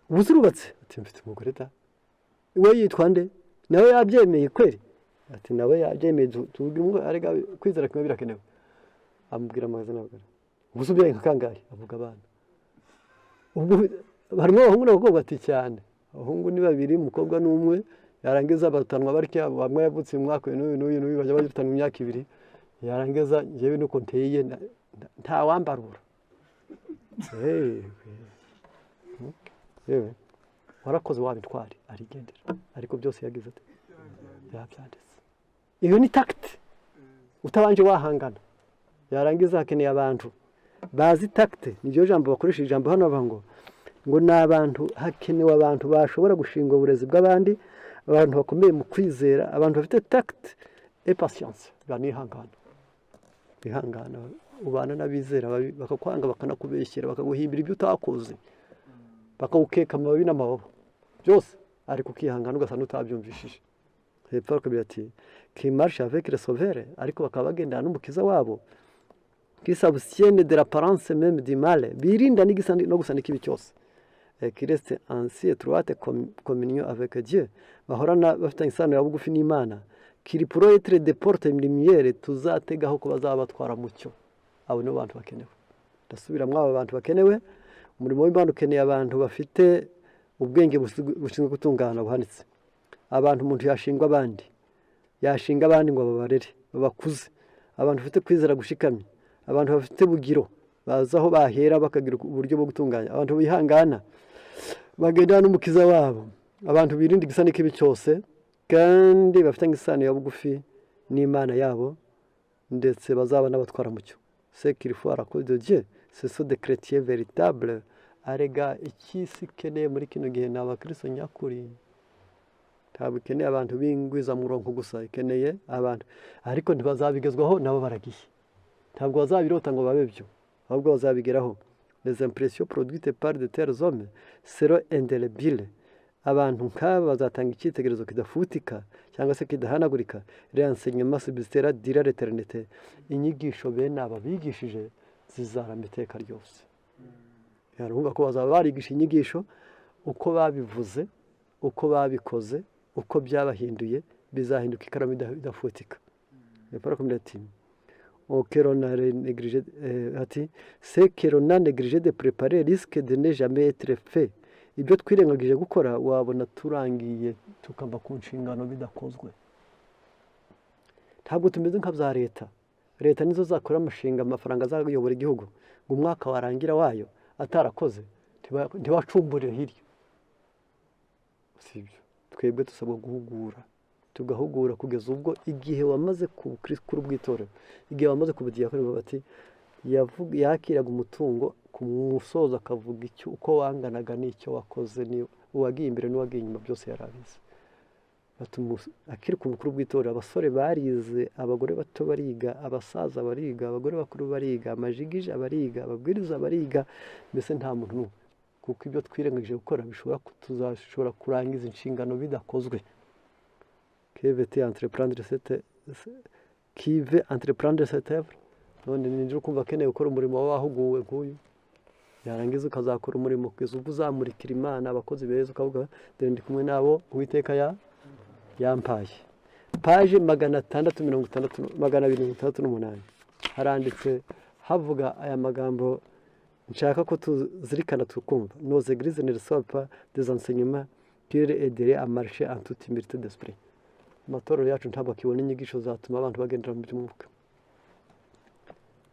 "Ubu se urubatse?" Ati: "Mfite umugore da." "We yitwa nde? Nawe yabyemeye kweri?" Ati: "Nawe yabyemeye." Arega kwizera kimwe birakenewe. Amubwira amazina. Avuga: "Ubu se ubyaye nka kangahe?" Avuga abana. "Ubwo harimo abahungu n'abakobwa?" Ati: "Cyane, abahungu ni babiri, umukobwa ni umwe." Yarangiza barutanwa batya: bamwe yavutse uyu mwaka, uyu n'uyu n'uyu n'uyu, bajya barutanwa imyaka 2. Yarangiza: "Njyewe nuko nteye, ntawambarura." Yewe, warakoze wabitware, arigendera. Ariko byose yagize ati yabyanditse. Iyo ni tact, utabanje wahangana. Yarangiza hakeneye abantu bazi tact, niryo jambo bakoresha. Ijambo hano bavuga ngo ni abantu, hakenewe abantu bashobora gushinga uburezi bw'abandi, abantu bakomeye mu kwizera, abantu bafite tact et patience, banihangana. Bihangana, ubana n'abizera babi, bakakwanga, bakanakubeshyera, bakaguhimbira ibyo utakoze, bakawukeka amababi n'amababa byose, ariko ukihangana ugasa n'utabyumvishije. Hepfo bakabwira ati: "Qui marchent avec le Sauveur", ariko bakaba bagendana n'Umukiza wabo, "qui s'abstiennent de l'apparence même du mal", birinda n'igisa no gusa n'ikibi cyose, qui restent en si étroite communion avec Dieu, bahorana bafitanye isano ya bugufi n'Imana, qui pourront être des porte-lumière, tuzategaho ko bazaba batwara mucyo. Abo nibo bantu bakenewe. Ndasubiramo, aba bantu bakenewe: umurimo w'Imana ukeneye abantu bafite ubwenge bushinzwe gutungana buhanitse, abantu umuntu yashingwa abandi, yashinga abandi ngo babarere, babakuze, abantu bafite kwizera gushikamye, abantu bafite bugiro, bazi aho bahera bakagira uburyo bwo gutunganya, abantu bihangana, bagendana n'Umukiza wabo, abantu birinda igisa n'ikibi cyose, kandi bafitanye isano ya bugufi n'Imana yabo, ndetse bazaba n'abatwara mucyo. Ce qu'il faut à la cause de Dieu, ce sont des chrétiens véritables. Arega icy'isi ikeneye muri kino gihe ni abakristo nyakuri. Ntabwo ikeneye abantu b'ingwizamurongo gusa, ikeneye abantu, ariko ntibazabigezwaho nabo baragiye. Ntabwo bazabirota ngo babe byo, ahubwo bazabigeraho. Les impressions produites par de tels hommes seront indélébiles. Abantu nk'aba bazatanga icyitegererezo kidafutika cyangwa se kidahanagurika. L'enseignement subsistera durant l'éternité. Inyigisho bene aba bigishije zizarama iteka ryose. Urumva ko bazaba barigisha inyigisho, uko babivuze, uko babikoze, uko byabahinduye, bizahinduka ikaramu idafutika. Barakomeza ati que l'on a négligé, ati: "Ce que l'on a négligé de préparer risque de ne jamais être fait." Ibyo twirengagije gukora, wabona turangiye tukava ku nshingano bidakozwe. Ntabwo tumeze nka bya leta. Leta nizo zakora amashinga, amafaranga azayobora igihugu, ngo umwaka warangira wayo atarakoze, ntibacumburire hirya. Si ibyo, twebwe dusabwa guhugura, tugahugura kugeza ubwo igihe wamaze ku bukuru bw'itorero, igihe wamaze kubudiyakoni, bati yakiraga umutungo, ku musozo akavuga icyo uko wanganaga n'icyo wakoze, uwagiye imbere n'uwagiye inyuma, byose yarabizi. Akiri ku bukuru bw'itorero, abasore barize, abagore bato bariga, abasaza bariga, abagore bakuru bariga, amajigija bariga, ababwiriza bariga, mbese nta muntu n'umwe. Kuko ibyo twirengagije gukora bishobora tuzashobora kurangiza inshingano bidakozwe. Qui veut entreprendre cette œuvre? None ninjira ukumva akeneye gukora umurimo wahuguwe nk'uyu, yarangiza ukazakora umurimo kugeza ubwo uzamurikira Imana abakozi beza, ukavuga: "Dore ndi kumwe nabo Uwiteka ya yampaye." Page 660, 268, haranditse havuga aya magambo nshaka ko tuzirikana tukumva: "Nos églises ne reçoivent pas des enseignements." Qui les aiderait à marcher en toute humilité d'esprit. Amatorero yacu ntabwo akibona inyigisho zatuma abantu bagendera mu by'umwuka.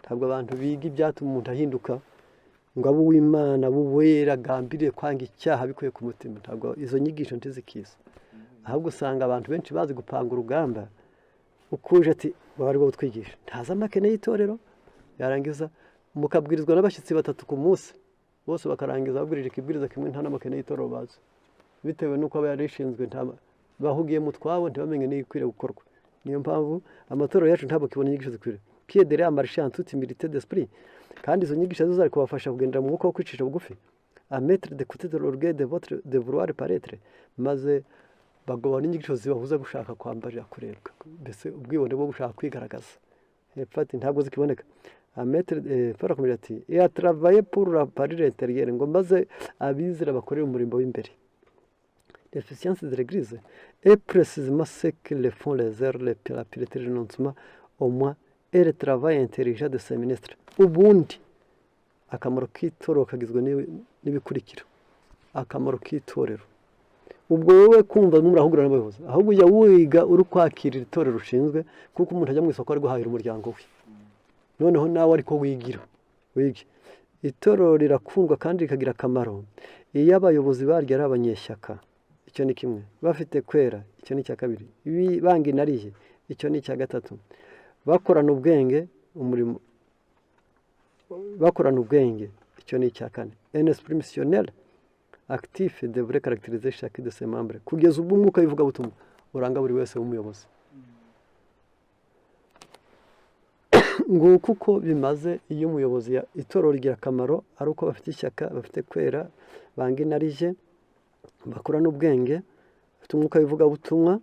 Ntabwo abantu biga ibyatuma umuntu ahinduka ngo abe uw'Imana, abe uwera, agambiriye kwanga icyaha bikuye ku mutima. Ntabwo izo nyigisho ntizikiza, ahubwo usanga abantu benshi bazi gupanga urugamba. Ukuje ati waba ari wowe utwigisha, ntazi amakene y'itorero, yarangiza mukabwirizwa n'abashyitsi batatu ku munsi, bose bakarangiza babwirije ikibwiriza kimwe, nta n'amakene y'itorero bazi, bitewe n'uko aba yarishinzwe bahugiye mu twabo, ntibamenye n'ibikwiriye gukorwa. Niyo mpamvu amatorero yacu ntabwo akibona inyigisho zikwiriye. Qui aiderait à marcher en toute humilité d'esprit, kandi izo nyigisho zo zari kubafasha kugendera mu mwuka wo kwicisha bugufi, à mettre de côté de l'orgueil de votre de vouloir paraître, maze bagabana inyigisho zibabuza gushaka kwambarira kurebwa, mbese ubwibone bwo gushaka kwigaragaza. Hepfo ati ntabwo zikiboneka. À mettre, Paul akomeje ati et à travailler pour la parure intérieure, ngo maze abizera bakorere umurimo w'imbere. L'efficience de l'Église est précisément ce que le font le zèle, la piété, le renoncement au moi et le travail intelligent de ses ministres. Ubundi akamaro k'itorero kagizwe n'ibikurikira. Akamaro k'itorero, ubwo wowe kumva murahugura n'abayobozi, ahubwo ujya wiga uri kwakirira itorero ushinzwe, kuko umuntu ajya mu isoko ari guhahira umuryango we, noneho nawe ariko wigira wige. Itorero rirakundwa kandi rikagira akamaro iyo abayobozi baryo ari abanyeshyaka, icyo ni kimwe; bafite kwera, icyo ni icya kabiri; banga inariye, icyo ni icya gatatu; bakorana ubwenge umurimo, bakorana ubwenge, icyo ni icya kane. Un esprit missionnaire actif devrait caractériser chacun de ses membres, kugeza ubwo umwuka w'ivugabutumwa uranga buri wese w'umuyobozi. Nguko uko bimaze iyo umuyobozi itorero rigira akamaro ari uko bafite ishyaka, bafite kwera, banga inarijye, bakorana ubwenge, bafite umwuka w'ivugabutumwa.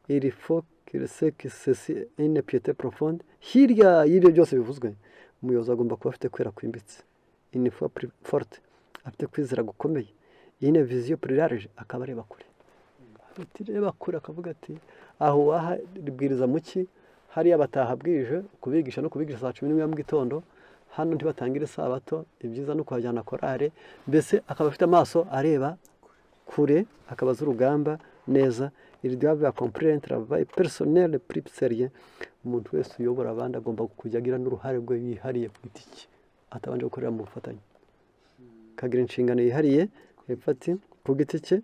Il faut que ceci une piété profonde. Hirya y'ibyo byose bivuzwe, umuyobozi agomba kuba afite kwera kwimbitse, une foi forte, afite kwizera gukomeye, une vision plus large, akaba areba kure, areba kure, akavuga ati aho waha ribwiriza muki, hariya bataha bwije kubigisha no kubigisha saa 11 ya mu gitondo, hano ntibatangira isabato, ibyiza no kuhajyana korale. Mbese akaba afite amaso areba kure, akaba azi urugamba neza. Il doit accomplir un travail personnel plus sérieux. Umuntu wese uyobora abandi agomba kujya agira n'uruhare rwe yihariye ku giti cye, atabanje gukorera mu bufatanye, akagira inshingano yihariye. Hepfo ati ku giti cye.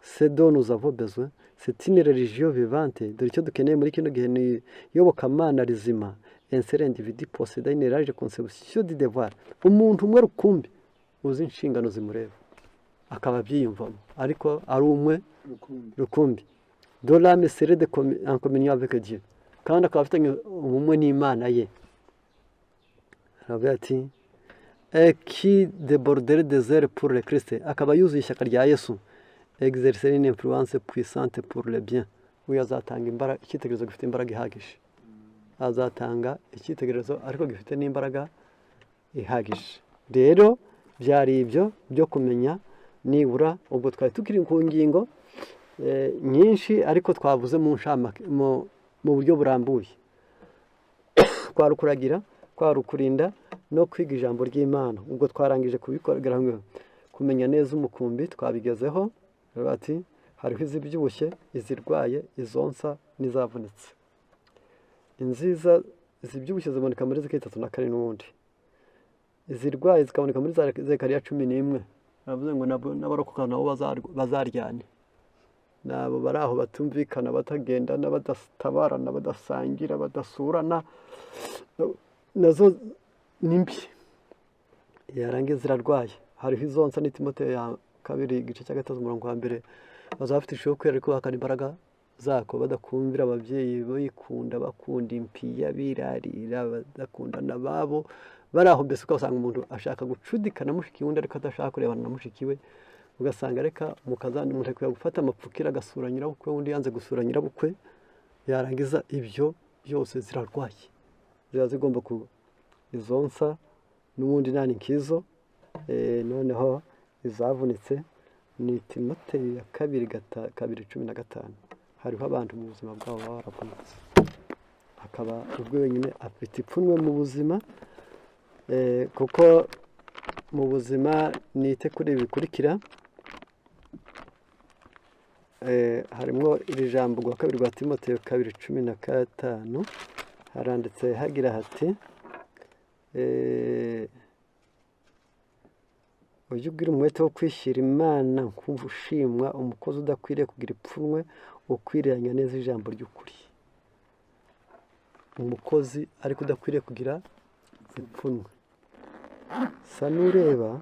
Ce dont nous avons besoin, c'est une religion vivante. Dore icyo dukeneye muri kino gihe ni iyobokamana rizima. Un seul individu possédant une large conception du devoir, umuntu umwe rukumbi uzi inshingano zimureba, akaba abyiyumvamo, ariko ari umwe rukumbi, dont l'âme serait en communion avec Dieu, kandi akaba afitanye ubumwe n'Imana ye. Aravuga ati qui déborderait de zèle pour le Christ, akaba yuzuye ishyaka rya Yesu, exercer une influence puissante pour le bien. Uyu azatanga imbaraga, icyitegererezo gifite imbaraga ihagije, azatanga icyitegererezo ariko gifite n'imbaraga ihagije. Rero byari ibyo byo kumenya nibura. Ubwo twari tukiri ku ngingo nyinshi, ariko twavuze mu nshamake, mu buryo burambuye. Kwari ukuragira, kwari ukurinda no kwiga ijambo ry'Imana. Ubwo twarangije kubikora, kumenya neza umukumbi twabigezeho. Bati hariho izibyibushye, izirwaye, izonsa n'izavunitse. Inziza, izibyibushye ziboneka muri Ezekiyeli 34 n'ubundi, izirwaye zikaboneka muri Zekariya 11. Baravuze ngo n'abarokoka nabo bazaryane, nabo bari aho batumvikana, batagendana, badatabarana, badasangira, badasurana, nazo ni mbi. Yarangiza zirarwaye. Hariho izonsa, ni Timoteyo ya kabiri igice cya 3 umurongo wa mbere. Bazaba bafite ishusho yo kwera ariko bahakana imbaraga zako, badakumvira ababyeyi, bikunda, bakunda impiya, birarira, badakundana ababo, bari aho. Mbese ugasanga umuntu ashaka gucudika na mushiki wundi ariko adashaka kurebana na mushiki we. Ugasanga reka mukazana umuntu akwiye gufata amapfukira agasura nyirabukwe, undi yanze gusura nyirabukwe. Yarangiza ibyo byose zirarwaye, ziba zigomba ku izonsa n'ubundi nta nkizo. Noneho izavunitse ni Timoteyo ya kabiri 2:15. Hariho abantu mu buzima bwabo baba baravunitse, akaba ubwe wenyine afite ipfunwe mu buzima, kuko mu buzima nite kuri ibi bikurikira. Harimo iri jambo rwa kabiri rwa Timoteyo 2:15, haranditse hagira hati ujye ugira umwete wo kwishyira Imana nkumva ushimwa, umukozi udakwiriye kugira ipfunwe, ukwiriranya neza ijambo ry'ukuri. Umukozi ariko udakwiriye kugira ipfunwe. Sa n'ureba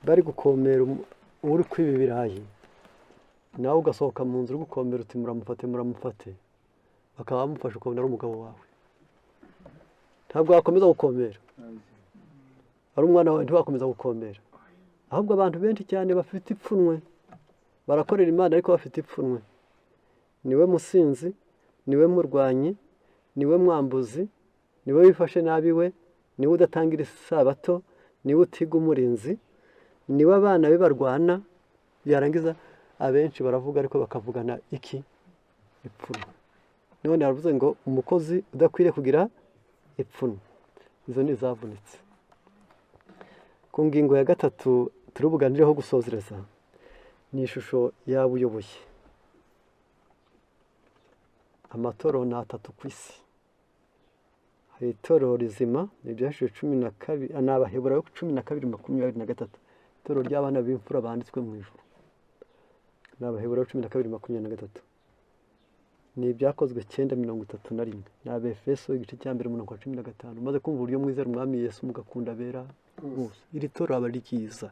bari gukomera uri kwiba ibirayi, nawe ugasohoka mu nzu uri gukomera uti muramufate muramufate, bakaba bamufashe ukabona ari umugabo wawe, ntabwo wakomeza gukomera. Ari umwana wawe ntiwakomeza gukomera. Ahubwo abantu benshi cyane bafite ipfunwe, barakorera Imana ariko bafite ipfunwe. Niwe musinzi, niwe murwanyi, niwe mwambuzi, niwe wifashe nabi we, niwe udatangira isabato, niwe utiga umurinzi, niwe abana be barwana. Yarangiza abenshi baravuga ariko bakavugana iki? Ipfunwe. None yaravuze ngo umukozi udakwiriye kugira ipfunwe. Izo ni izavunitse. Ku ngingo ya gatatu turubuganireho gusozereza, ni ishusho y'abuyoboye. Amatorero ni atatu ku isi. Hari itorero rizima, ni ibyahishuriwe 12, ni Abaheburayo 12:23, itorero ry'abana b'imfura banditswe mu ijuru. Ni Abaheburayo 12:23. Ni ibyakozwe 9:31, ni Abefeso igice cya mbere umurongo wa 15. Maze kumva uburyo mwizera Umwami Yesu mugakunda abera bose. Iri torero aba ari ryiza.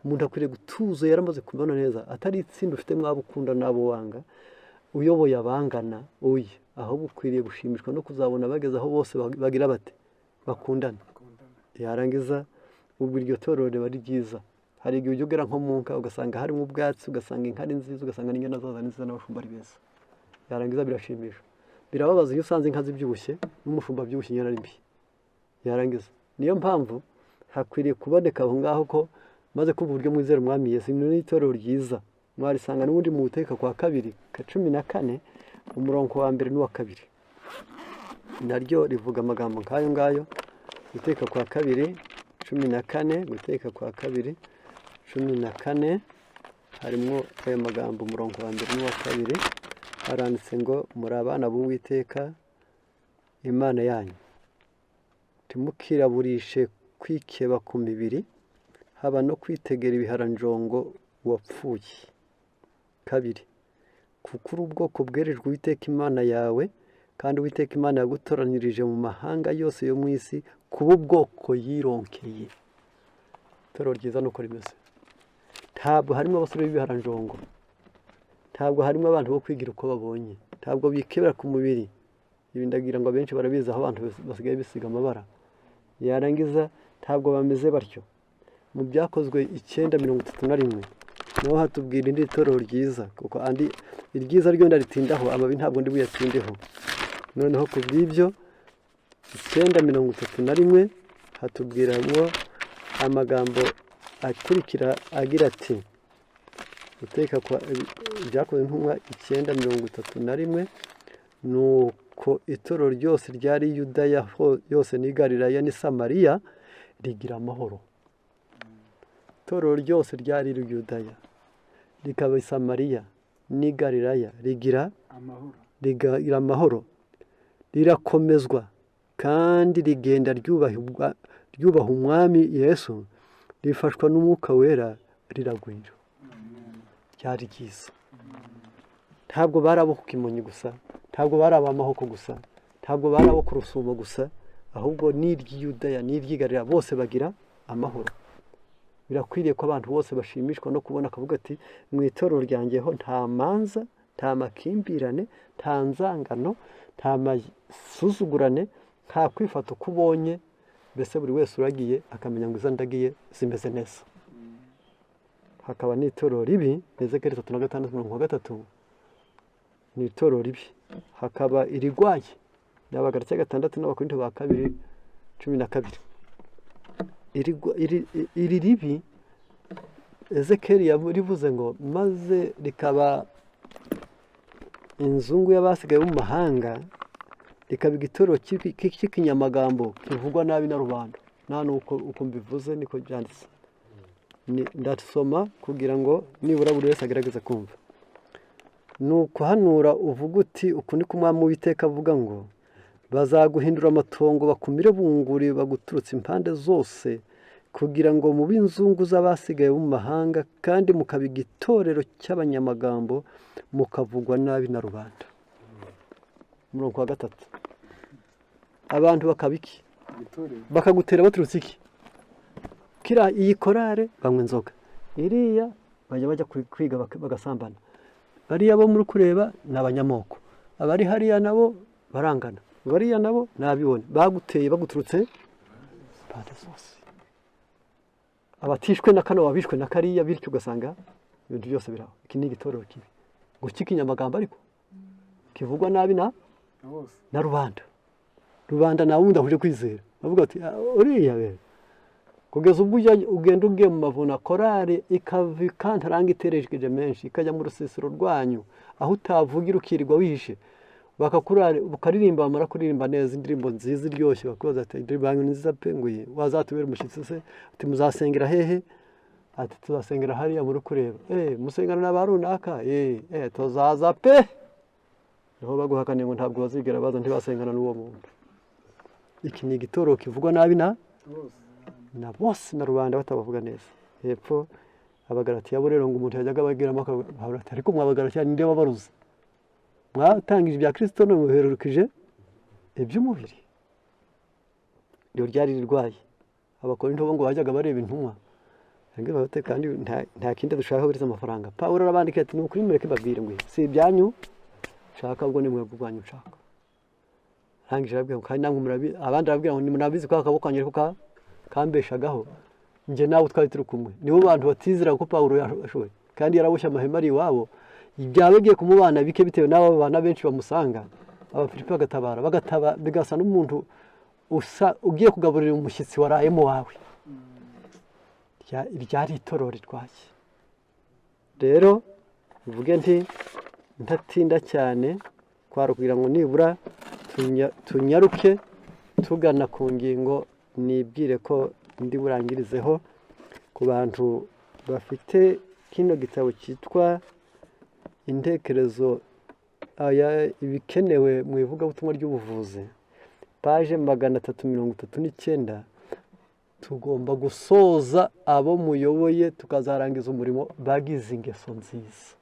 Umuntu akwiriye gutuza yaramaze kubona neza, atari itsinda ufite mwabo ukunda n'abo wanga, uyoboye abangana oya, ahubwo ukwiriye gushimishwa no kuzabona bageze aho bose bagira bate bakundana. Yarangiza ubwo iryo torero riba ari ryiza. Hari igihe ujya ugera nko mu nka ugasanga harimo ubwatsi, ugasanga inka ari nziza, ugasanga n'inyana zazo ari nziza n'abashumba ari beza. Yarangiza birashimisha. Birababaza iyo usanze inka zibyibushye n'umushumba abyibushye inyana ari mbi. Yarangiza niyo mpamvu hakwiriye kuboneka aho ngaho ko maze kumva uburyo mwizera Umwami Yesu, ni itorero ryiza. Mwarisanga n'ubundi mu Guteka kwa kabiri ka 14 umurongo wa mbere n'uwa kabiri, naryo rivuga amagambo nk'ayo ngayo. Guteka kwa kabiri 14, Guteka kwa kabiri 14, harimo ayo magambo umurongo wa mbere n'uwa kabiri. Haranditse ngo muri abana b'Uwiteka Imana yanyu, ntimukiraburishe kwikeba ku mibiri, haba no kwitegera ibiharanjongo wapfuye. Kabiri, kuko uri ubwoko bwerejwe Uwiteka Imana yawe, kandi Uwiteka Imana yagutoranirije mu mahanga yose yo mu isi kuba ubwoko yironkeye. Itorero ryiza nuko rimeze. Ntabwo harimo abasore b'ibiharanjongo, ntabwo harimo abantu bo kwigira uko babonye, ntabwo bikebera ku mubiri. Ibi ndagira ngo abenshi barabizi aho abantu basigaye bisiga amabara. Yarangiza ntabwo bameze batyo. Mu byakozwe 9:31 naho hatubwira indi torero ryiza, kuko andi iryiza ryo ndaritindaho, amabi ntabwo ndi buyatindeho. Noneho ku bw'ibyo 9:31 hatubwira ngo amagambo akurikira agira ati Guteka kwa ibyakozwe intumwa 9:31, nuko itorero ryose ryari Yudaya yose n'i Galilaya n'i Samariya rigira amahoro. Itorero ryose ryari Yudaya rikaba i Samariya n'i Galilaya rigira amahoro, rirakomezwa kandi rigenda ryubaha Umwami Yesu, rifashwa n'Umwuka Wera, riragwira. Ryari ryiza. Ntabwo bari abo ku Kimonyi gusa, ntabwo bari ab'amahoko gusa, ntabwo bari abo ku Rusumo gusa, ahubwo n'iry'Yudaya n'iry'i Galilaya bose bagira amahoro. Birakwiriye ko abantu bose bashimishwa no kubona akavuga ati mu itorero ryanjye ho nta manza, nta makimbirane, nta nzangano, nta masuzugurane, nta kwifata uko ubonye, mbese buri wese uragiye akamenya ngo izo ndagiye zimeze neza. Hakaba n'itorero ribi, Ezekiyeli 36:3, ni itorero ribi. Hakaba irigwaye, ni Abagalatiya 6 n'Abakorinto ba kabiri 12. Iri ribi Ezekiyeli yarivuze ngo maze rikaba inzungu y'abasigaye mu mahanga, rikaba igitoro cy'ikinyamagambo kivugwa nabi na rubanda. Nta nuko uko mbivuze niko byanditse. Ndasoma kugira ngo nibura buri wese agerageze kumva. Ni ukuhanura uvuga uti: "Uku ni ko Umwami Uwiteka avuga ngo: Bazaguhindura amatongo, bakumire bunguri baguturutse impande zose, kugira ngo mube inzungu z'abasigaye bo mu mahanga, kandi mukaba igitorero cy'abanyamagambo, mukavugwa nabi na rubanda." Umurongo wa gatatu: abantu bakaba iki? Igitorero. Bakagutera baturutse iki? Kira iyi korale banywa inzoga, iriya bajya kwiga bagasambana, bariya bo muri kureba ni abanyamoko, abari hariya nabo barangana, bariya nabo ni abibone. Baguteye baguturutse impande zose. Abatishwe na kano babishwe na kariya, bityo ugasanga ibintu byose biraho. Iki ni igitorero kibi ngo cy'ikinyamagambo, ariko kivugwa nabi na Na bose. Na rubanda. Rubanda nta wundi ahuje kwizera, bavuga ati: "Ah, uriya be." Kugeza ubwo ugenda ugiye mu mavuna, korari ikava ikantaranga iterejeje menshi, ikajya mu rusisiro rwanyu aho utavugira, ukirirwa wihishe, bakakurari ukaririmba. Bamara kuririmba neza indirimbo nziza iryoshye, bakubaza ati: "Indirimbo yanyu ni nziza pe, nguye wazatubera umushyitsi se?" Ati: "Muzasengera hehe?" Ati: "Tuzasengera hariya muri kureba." "Eh, musengana na ba runaka?" "Eh, eh, tuzaza pe." Niho baguhakaniye ngo ntabwo bazigera baza, ntibasengana n'uwo muntu. Iki ni igitoro kivugwa nabi na Bose. na bose, na rubanda, batabavuga neza. Hepfo Abagalatiya bo rero, ngo umuntu yajyaga ababwiramo akabahabura ati: "Ariko mwa Bagalatiya, ninde wabaruze? Mwatangije ibya Kirisito none muherukije iby'umubiri." Iryo ryari rirwaye. Abakorinto bo ngo bajyaga bareba intumwa. Ngo bate kandi nta kindi dushaka uretse amafaranga. Pawulo arabandika ati: "Ni ukuri mureke mbabwire ngo si ibyanyu nshaka, ubwo ni mwebwe ubwanyu nshaka." Arangije arabwira ngo: "Kandi namwe murabi." Abandi arabwira ngo: "Nimurabizi ko akaboko kanjye ariko kambeshagaho." Njye nawe twari turi kumwe, nibo bantu batizera ko Pawulo yashoboye, kandi yaraboshye amahema ari iwabo. Byaba bigiye kumubana bike bitewe n'abo bana benshi bamusanga. Abafilipi bagatabara, bagataba, bigasa n'umuntu usa ugiye kugaburira umushyitsi warayemo wawe. Ryari itorero rirwaye. Rero mvuge nti ntatinda cyane, kwari kugira ngo nibura tunyaruke tugana ku ngingo nibwire ko ndi burangirizeho. Ku bantu bafite kino gitabo cyitwa Intekerezo aya ibikenewe mu ivugabutumwa ry'ubuvuzi, page 339, tugomba gusoza abo muyoboye, tukazarangiza umurimo bagize ingeso nziza,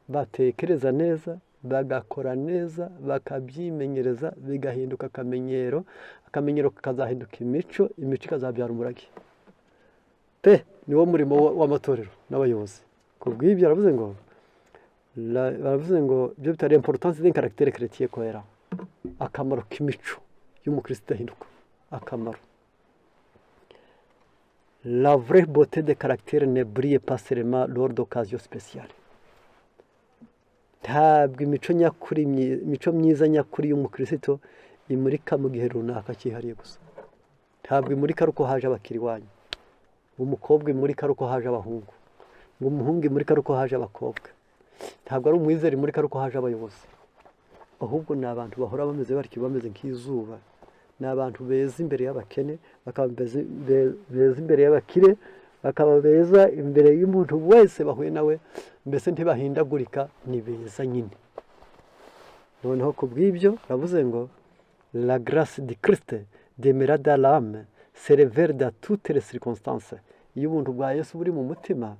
batekereza neza, bagakora neza, bakabyimenyereza bigahinduka akamenyero, akamenyero kakazahinduka imico, imico ikazabyara umurage pe. Niwo murimo w'amatorero n'abayobozi. Ku bw'ibyo aravuze ngo baravuze ngo ibyo bita l'importance d'un caractère chrétien cohérent, akamaro k'imico y'umukristo idahinduka, akamaro. La vraie beauté de caractère ne brille pas seulement lors d'occasions spéciales. Ntabwo imico nyakuri, imico myiza nyakuri y'umukristo imurika mu gihe runaka cyihariye gusa. Ntabwo imurika ari uko haje abakiri iwanyu, ngo umukobwa imurika ari uko haje abahungu, ngo umuhungu imurika ari uko haje abakobwa. Ntabwo ari umwizera imurika ari uko haje abayobozi, ahubwo ni abantu bahora bameze batyo, bameze nk'izuba. Ni abantu beza imbere y'abakene, bakaba beza imbere y'abakire, bakaba beza imbere y'umuntu wese bahuye nawe. Mbese ntibahindagurika, ni beza nyine. Noneho ku bw'ibyo ravuze ngo: "La grâce du Christ demeure dans l'âme se révèle dans toutes les circonstances." Iyo ubuntu bwa Yesu buri mu mutima,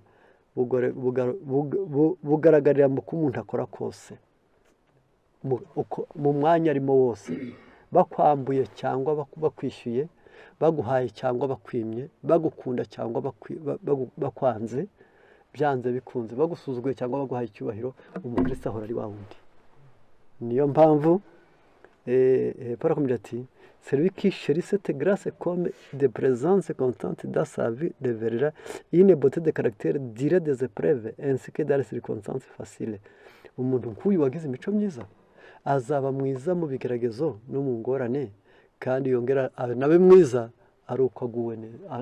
bugaragarira mu ko umuntu akora kose, mu mwanya arimo wose, bakwambuye cyangwa bakwishyuye, baguhaye cyangwa bakwimye, bagukunda cyangwa bakwanze, byanze bikunze, bagusuzuguye cyangwa baguhaye icyubahiro, umukristo ahora ari wa wundi. Niyo mpamvu Paul akomeje ati: "Celui qui chérit cette grâce comme de présence constante dans sa vie révélera une beauté de caractère durant des épreuves ainsi que dans les circonstances faciles." Umuntu nk'uyu wagize imico myiza azaba mwiza mu bigeragezo no mu ngorane, kandi yongera abe nawe mwiza ari uko aguwe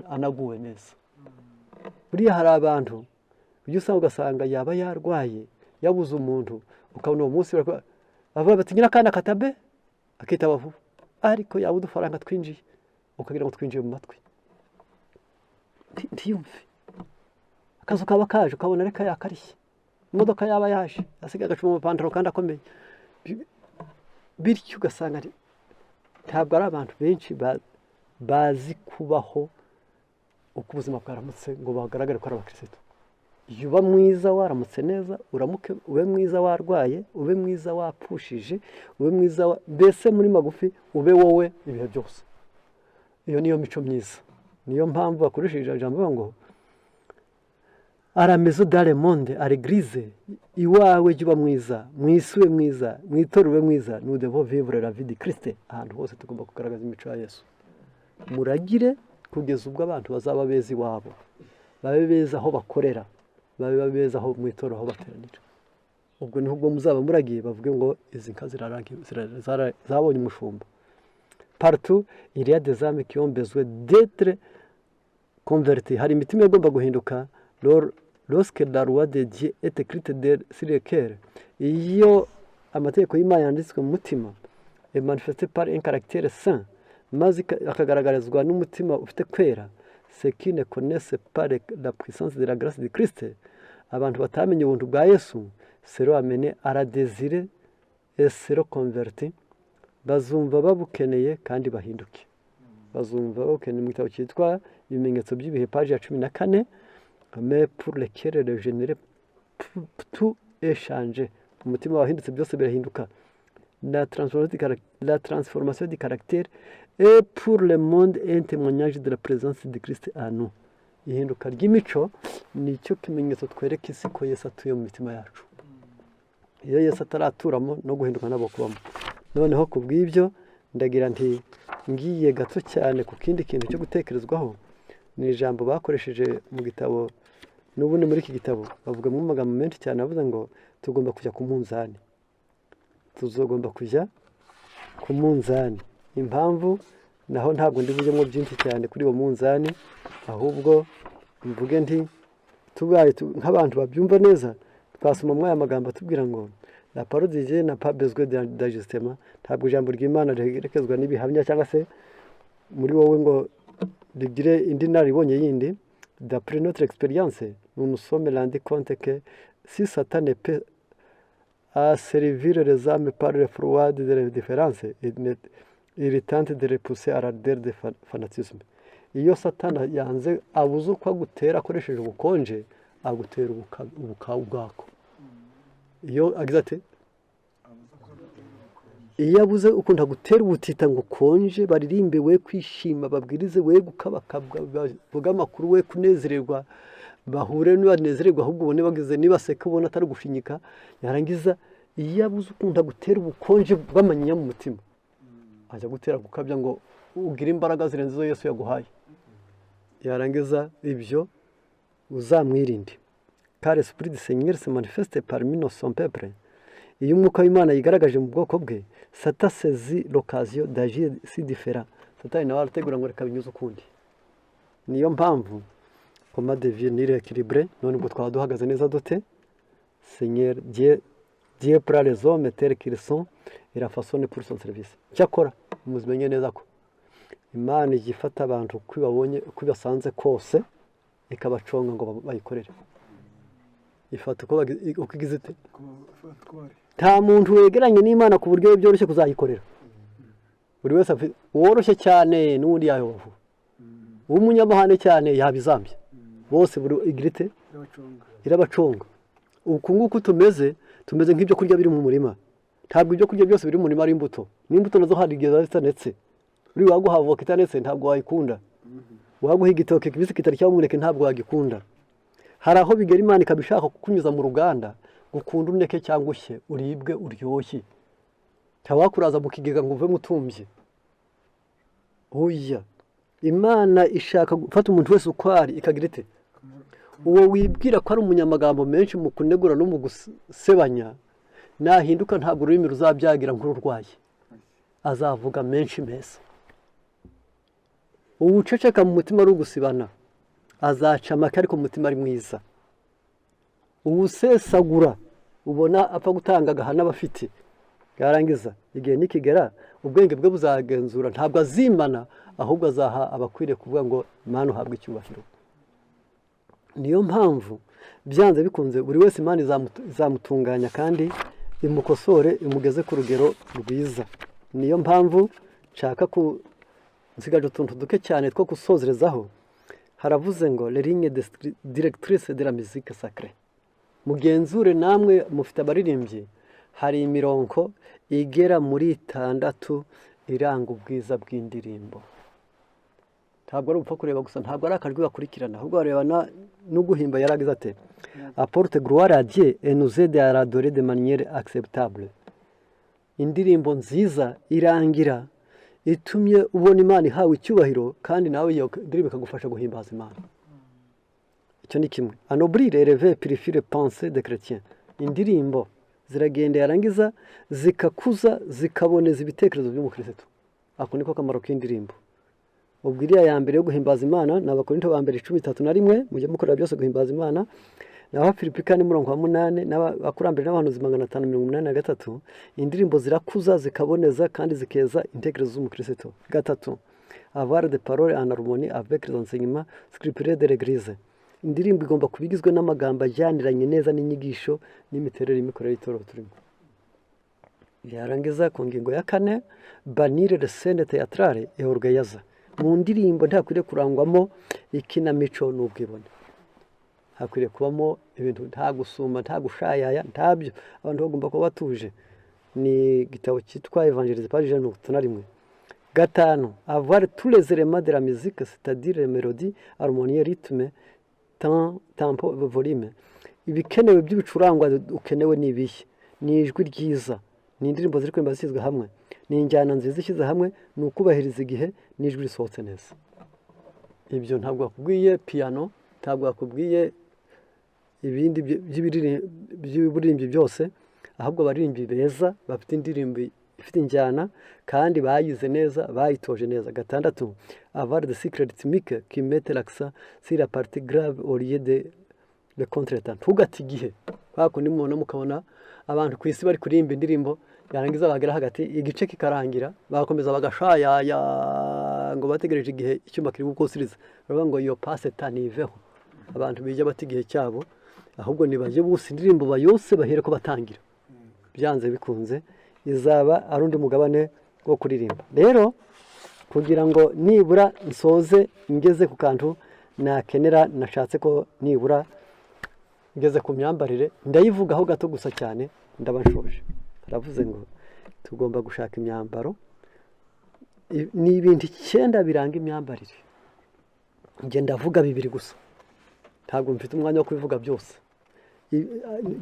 anaguwe neza. Buriya hari abantu ujya usanga, ugasanga yaba yarwaye, yabuze umuntu, ukabona uwo munsi bavuga bati: "Nyirakana katabe," akitaba vuba, ariko yaba udufaranga twinjiye ukagira ngo twinjiye mu matwi, ntiyumve. Akazu kaba kaje, ukabona reka yakarishye, imodoka yaba yaje, asigaye agacuma amapantaro kandi akomeye. Bityo ugasanga ntabwo ari abantu benshi bazi kubaho uko ubuzima bwaramutse ngo bagaragare ko ari abakirisitu. Iyo uba mwiza waramutse neza, uramuke, ube mwiza warwaye, ube mwiza wapfushije, ube mwiza mbese muri magufi ube wowe ibihe byose. Iyo niyo mico myiza. Niyo mpamvu bakoresheje ijambo bavuga ngo à la maison, dans le monde, à l'église, iwawe jya uba mwiza, mu isi ube mwiza, mu itorero ube mwiza. Nous devons vivre la vie de Christ. Ahantu hose tugomba kugaragaza imico ya Yesu. Muragire kugeza ubwo abantu bazaba beza iwabo, babe beza aho bakorera, babe beza aho mu itorero aho bateranira. Ubwo niho ubwo muzaba muragiye, bavuge ngo izi nka zabonye umushumba. Partout il y a des âmes qui ont besoin d'être converties. Hari imitima igomba guhinduka. Lorsque la loi de Dieu est écrite sur le cœur, iyo amategeko y'Imana yanditswe mu mutima, et manifesté par un caractère saint, maze akagaragarizwa n'umutima ufite kwera, ceux qui ne connaissent pas la puissance de la grâce de Christ, abantu batamenye ubuntu bwa Yesu, seront amenés à la désirer et seront convertis. Bazumva babukeneye kandi bahinduke. Bazumva babukeneye. Mu gitabo cyitwa Ibimenyetso by'ibihe, paji ya 14, mais pour lequel le généreux, tout est changé. Umutima wahindutse, byose birahinduka. La transformation du caractère est pour le monde un témoignage de la présence de Christ en nous. Ihinduka ry'imico ni cyo kimenyetso twereka isi ko Yesu atuye mu mitima yacu. Iyo Yesu ataraturamo, no guhinduka ntabwo kubamo. Noneho ku bw'ibyo ndagira nti ngiye gato cyane ku kindi kintu cyo gutekerezwaho. Ni ijambo bakoresheje mu gitabo n'ubundi. Muri iki gitabo bavugamo amagambo menshi cyane. Avuze ngo tugomba kujya ku munzani, tuzagomba kujya ku munzani. Impamvu naho ntabwo ndi bujyemo byinshi cyane kuri uwo munzani, ahubwo mvuge nti tubaye nk'abantu babyumva neza, twasoma muri aya magambo atubwira ngo la parole de Dieu n'a pas besoin d'ajustement. Ntabwo ijambo ry'Imana riherekezwa n'ibihamya cyangwa se muri wowe ngo rigire indi nararibonye yindi. D'après notre expérience, nous nous sommes rendu compte que si Satan ne peut asservir les âmes par le froid de l'indifférence, il tente de les pousser à l'ardeur de fanatisme. Iyo Satani yanze, abuze uko agutera akoresheje ubukonje, agutera ubwako. Iyo agize ati iyo abuze ukuntu agutera ubutita ngo ukonje, baririmbe we kwishima, babwirize we gukabakabwa, bavuge amakuru we kunezererwa, bahure nibanezererwa, ahubwo ubone bagize, nibaseka ubona atari gushinyika. Yarangiza iyo abuze ukuntu agutera ubukonje bw'amanyinya mu mutima, ajya gutera gukabya ngo ugire imbaraga zirenze izo Yesu yaguhaye. Yarangiza ibyo uzamwirinde. Car l'Esprit du Seigneur se manifeste parmi nos son peuple, iyo umwuka w'Imana yigaragaje mu bwoko bwe, Satan saisit l'occasion d'agir si différent. Satani nawe arategura ngo reka binyuze ukundi. Niyo mpamvu comment devenir équilibré? None ubwo twaba duhagaze neza dute? Seigneur Dieu, Dieu prend les hommes tels qu'ils sont et les façonne pour son service. Cyakora muzimenye neza ko Imana ijya ifata abantu uko ibabonye, uko ibasanze kose, ikabaconga ngo bayikorere. Ifata uko igize ite. Nta muntu wegeranye n'Imana ku buryo byoroshye kuzayikorera. Buri wese afite uworoshye cyane n'ubundi yayoba vuba, uw'umunyamahane cyane yabizambye. Bose buri igira ite? Irabacunga. Irabacunga. Uku nguku tumeze nk'ibyo kurya biri mu murima. Ntabwo ibyo kurya byose biri mu murima ari imbuto. N'imbuto nazo hari igihe ziba zitanetse. Uri waguha avoka itanetse, ntabwo wayikunda. Waguha igitoki kibisi kitari cyangwa umuneke, ntabwo wagikunda. Hari aho bigera Imana ikaba ishaka kukunyuza mu ruganda, gukunda uneke cyangwa ushye, uribwe uryoshye. Ntawakuraza mu kigega ngo uvemo utumbye. Oya, Imana ishaka gufata umuntu wese uko ari, ikagira ite? Uwo wibwira ko ari umunyamagambo menshi mu kunegura no mu gusebanya, nahinduka ntabwo ururimi ruzabyagira nk'ururwaye, azavuga menshi meza. Uwuceceka mu mutima ari ugusibana, azaca make ariko mu mutima ari mwiza. Uwusesagura ubona apfa gutanga agahana abafite, yarangiza igihe nikigera ubwenge bwe buzagenzura, ntabwo azimana, ahubwo azaha abakwiriye kuvuga ngo Mana uhabwe icyubahiro. Niyo mpamvu byanze bikunze buri wese Imana izamutunganya kandi imukosore, imugeze ku rugero rwiza. Niyo mpamvu nshaka ku nsigaje utuntu duke cyane two gusozerezaho. Haravuze ngo les lignes directrices de la musique sacrée. Mugenzure namwe mufite abaririmbyi, hari imirongo igera muri itandatu iranga ubwiza bw'indirimbo. Ntabwo ari upfa kureba gusa, ntabwo ari akajwi bakurikirana, ahubwo bareba no guhimba. Yaragize ati: "Apporte gloire à Dieu et nous aide à l'adorer de manière acceptable." Indirimbo nziza irangira itumye ubona Imana ihawe icyubahiro, kandi nawe iyo ndirimbo ikagufasha guhimbaza Imana. Icyo ni kimwe. Anoblir, élever, purifier les pensées des chrétiens. Indirimbo ziragenda, yarangiza zikakuza, zikaboneza ibitekerezo by'umukristo. Ako niko kamaro k'indirimbo. Ubwo iriya ya mbere yo guhimbaza Imana ni Abakorinto ba mbere 10:31: "Mujye mukorera byose guhimbaza Imana." Naho Filipi 4 umurongo wa 8, n'Abakurambere n'abahanuzi 583. Indirimbo zirakuza, zikaboneza kandi zikeza intekerezo z'umukristo. Gatatu, avoir des paroles en harmonie avec les enseignements scripturels de l'Église. Indirimbo igomba kuba igizwe n'amagambo ajyaniranye neza n'inyigisho n'imiterere y'imikorere y'itorero turimo. Yarangiza ku ngingo ya kane, bannir les scènes théâtrales et orgueilleuses. Mu ndirimbo ntakwiriye kurangwamo ikinamico n'ubwibone. Hakwiriye kubamo ibintu nta gusuma, nta gushayaya, ntabyo. Abantu bagomba kuba batuje. Ni igitabo cyitwa Évangéliser, page 161. Gatanu, avoir tous les éléments de la musique, c'est-à-dire les mélodies, harmonie, rythme, temps, tempo, volume. Ibikenewe by'ibicurangwa ukenewe ni ibihe? Ni ijwi ryiza, ni indirimbo ziri kuririmba zishyizwe hamwe, ni injyana nziza ishyize hamwe, ni ukubahiriza igihe n'ijwi risohotse neza. Ibyo ntabwo bakubwiye piyano, ntabwo bakubwiye ibindi by'uburirimbyi byose, ahubwo abaririmbyi beza bafite indirimbo ifite injyana kandi bayize neza, bayitoje neza. Gatandatu, avoir des cycles rythmiques qui mettent l'accent sur la partie grave au lieu de le contretemps. Ntugate igihe kwa kundi mubona, mukabona abantu ku isi bari kuririmba indirimbo, yarangiza bagera hagati igice kikarangira, bagakomeza bagashayaya ngo bategereje igihe icyuma kiri gukusiriza. Baravuga ngo iyo paseta ntiveho. Abantu bijya bata igihe cyabo, ahubwo nibajye bose indirimbo bayose bahere ko batangira. Byanze bikunze izaba ari undi mugabane wo kuririmba. Rero kugira ngo nibura nsoze ngeze ku kantu nakenera, nashatse ko nibura ngeze ku myambarire, ndayivugaho gato gusa cyane, ndaba nshoje. Haravuze ngo tugomba gushaka imyambaro. Ni ibintu icyenda biranga imyambarire. Njye ndavuga bibiri gusa, ntabwo mfite umwanya wo kubivuga byose,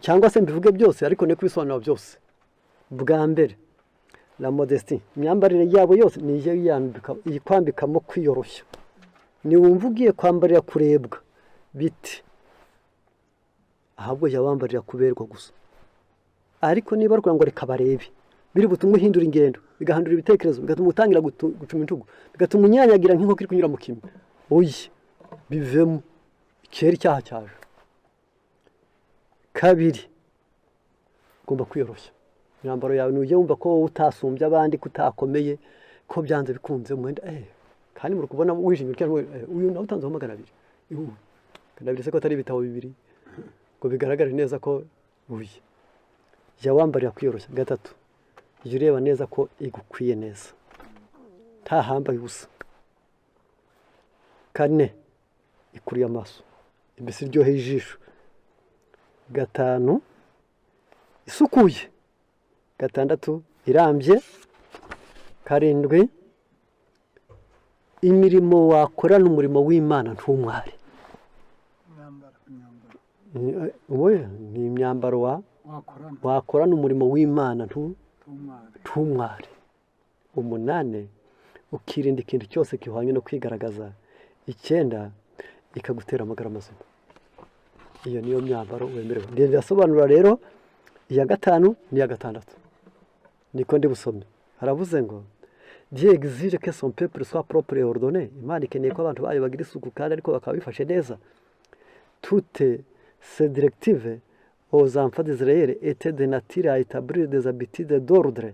cyangwa se mbivuge byose ariko ne kubisobanura byose. Bwa mbere, la modestie. Imyambarire yabo yose ni iyo yikwambikamo kwiyoroshya. Niwumva ugiye kwambarira kurebwa biti, ahubwo jya wambarira kuberwa gusa. Ariko niba ari ukugira ngo reka barebe, biri butume uhindura ingendo, bigahindura ibitekerezo, bigatuma utangira gucuma intugu, bigatuma unyanyagira nk'inkoko iri kunyura mu kime, oye, bivemo kera icyaha cyaje. Kabiri, ugomba kwiyoroshya. Imyambaro yawe ntujye wumva ko wowe utasumbye abandi, ko utakomeye, ko byanze bikunze umwenda kandi muri kubona wijimye utya, uyu nawe utanzeho 200. Ihu, 200 se ko atari ibitabo bibiri ngo bigaragare neza ko uye? Jya wambarira kwiyoroshya. Gatatu, jya ureba neza ko igukwiye neza, ntahambaye ubusa. Kane, ikuriye amaso, mbese iryoheye ijisho. Gatanu, isukuye. Gatandatu, irambye. Karindwi, imirimo wakorana umurimo w'Imana ntumware. Imyambaro, imyambaro. Oya, ni imyambaro wa wakorana wakorana umurimo w'Imana ntumware. Ntumware. Umunane, ukirinda ikintu cyose gihwanye no kwigaragaza. Icyenda, ikagutera amagara mazima. Iyo niyo myambaro wemerewe. Ndasobanura rero iya gatanu n'iya gatandatu, niko ndi busome. Haravuze ngo: "Dieu exige que son peuple soit propre et ordonné." Imana ikeneye ko abantu bayo bagira isuku kandi ariko bakaba bifashe neza. Toutes ces directives aux enfants d'Israël étaient de nature à établir des habitudes d'ordre.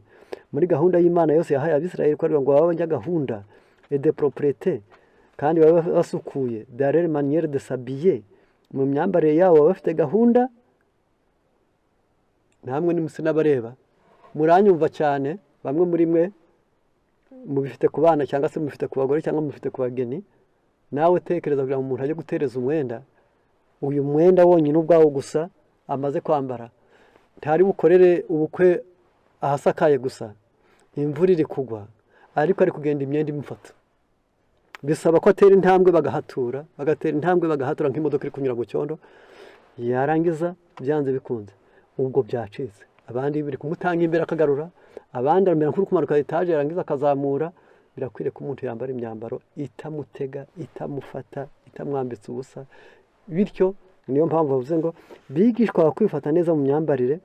Muri gahunda y'Imana yose yahaye Abisirayeli ko ari ngo babe abanyagahunda et de propreté, kandi babe basukuye, dans leur manière de s'habiller, Mu myambarire yabo baba bafite gahunda. Namwe nimusi n'abareba, muranyumva cyane. Bamwe muri mwe mubifite ku bana, cyangwa se mubifite ku bagore, cyangwa mubifite ku bageni. Nawe tekereza kugira ngo umuntu ajye gutereza umwenda, uyu mwenda wonyine ubwawo gusa amaze kwambara, ntari bukorere ubukwe ahasakaye gusa, imvura iri kugwa, ariko ari kugenda imyenda imufata. Bisaba ko atera intambwe bagahatura, bagatera intambwe bagahatura nk'imodoka iri kunyura mu cyondo. Yarangiza, byanze bikunze ubwo byacitse. Abandi biri kumutanga imbere akagarura, abandi aramera nk'uri kumanuka etaje, yarangiza akazamura. Birakwiriye ko umuntu yambara imyambaro itamutega, itamufata, itamwambitse ubusa. Bityo niyo mpamvu bavuze ngo bigishwa kwifata neza mu myambarire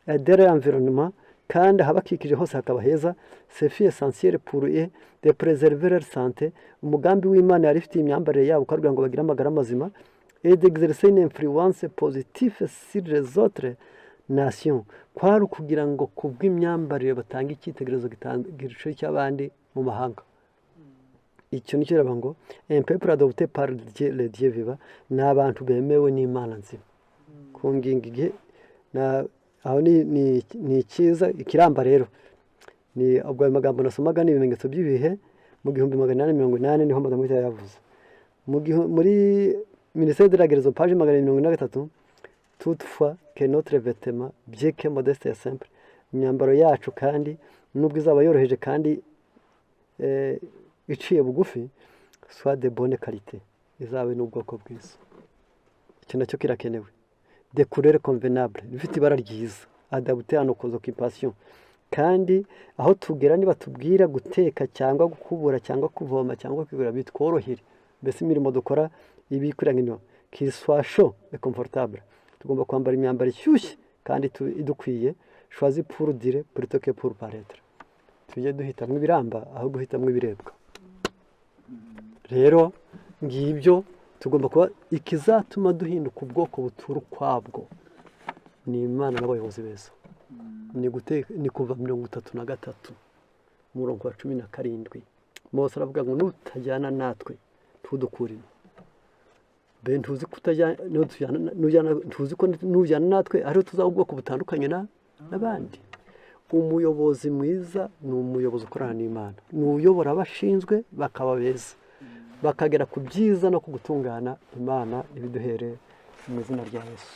de l'environnement, kandi ahabakikije hose hakaba heza. Ce fut essentiel pour eux de préserver leur santé. Umugambi w'Imana yari ifitiye imyambarire yabo kugira ngo bagire amagara mazima, et d'exercer une influence positive sur les autres nations. Kwari ukugira ngo kubw'imyambarire batange icyitegererezo gice cy'abandi mu mahanga. Icyo nicyo reba ngo un peuple adopté par Dieu, le Dieu vivant, ni abantu bemewe n'Imana nzima. Ku ngingo igihe aho ni icyiza ikiramba. Rero ni ubwo ayo magambo nasomaga ni ibimenyetso by'ibihe. Mu 1880 niho Madamu White yavuze. Muri Ministère de la Guérison, page 243: "Toutefois que notre vêtement, bien que modeste et simple", imyambaro yacu kandi nubwo izaba yoroheje kandi iciye bugufi, "soit de bonne qualité", izabe n'ubwoko bwiza. Icyo nacyo kirakenewe. "De couleur convenable", ifite ibara ryiza, "adaptée à nos occupations". Kandi aho tugera nibatubwira guteka cyangwa gukubura cyangwa kuvoma cyangwa kwigura, bitworohere, mbese imirimo dukora ibikwiranye niyo. "Qu'il soit chaud et confortable", tugomba kwambara imyambaro ishyushye kandi idukwiye. "Choisi pour durer plutôt que pour paraître", tujye duhitamo ibiramba aho guhitamo ibirebwa. Rero ngibyo tugomba kuba. Ikizatuma duhinduka ubwoko butura ukwabwo ni Imana n'abayobozi beza. Ni gute? Ni kuva 33, umurongo wa 17. Mose aravuga ngo: "Nutajyana natwe, ntudukure ino." Be ntuzi ko ntuzi ko nujyana natwe ariho tuzaba ubwoko butandukanye n'abandi. Umuyobozi mwiza ni umuyobozi ukorana n'Imana, ni uyobora abashinzwe bakaba beza, bakagera ku byiza no ku gutungana. Imana ibiduhere mu izina rya Yesu.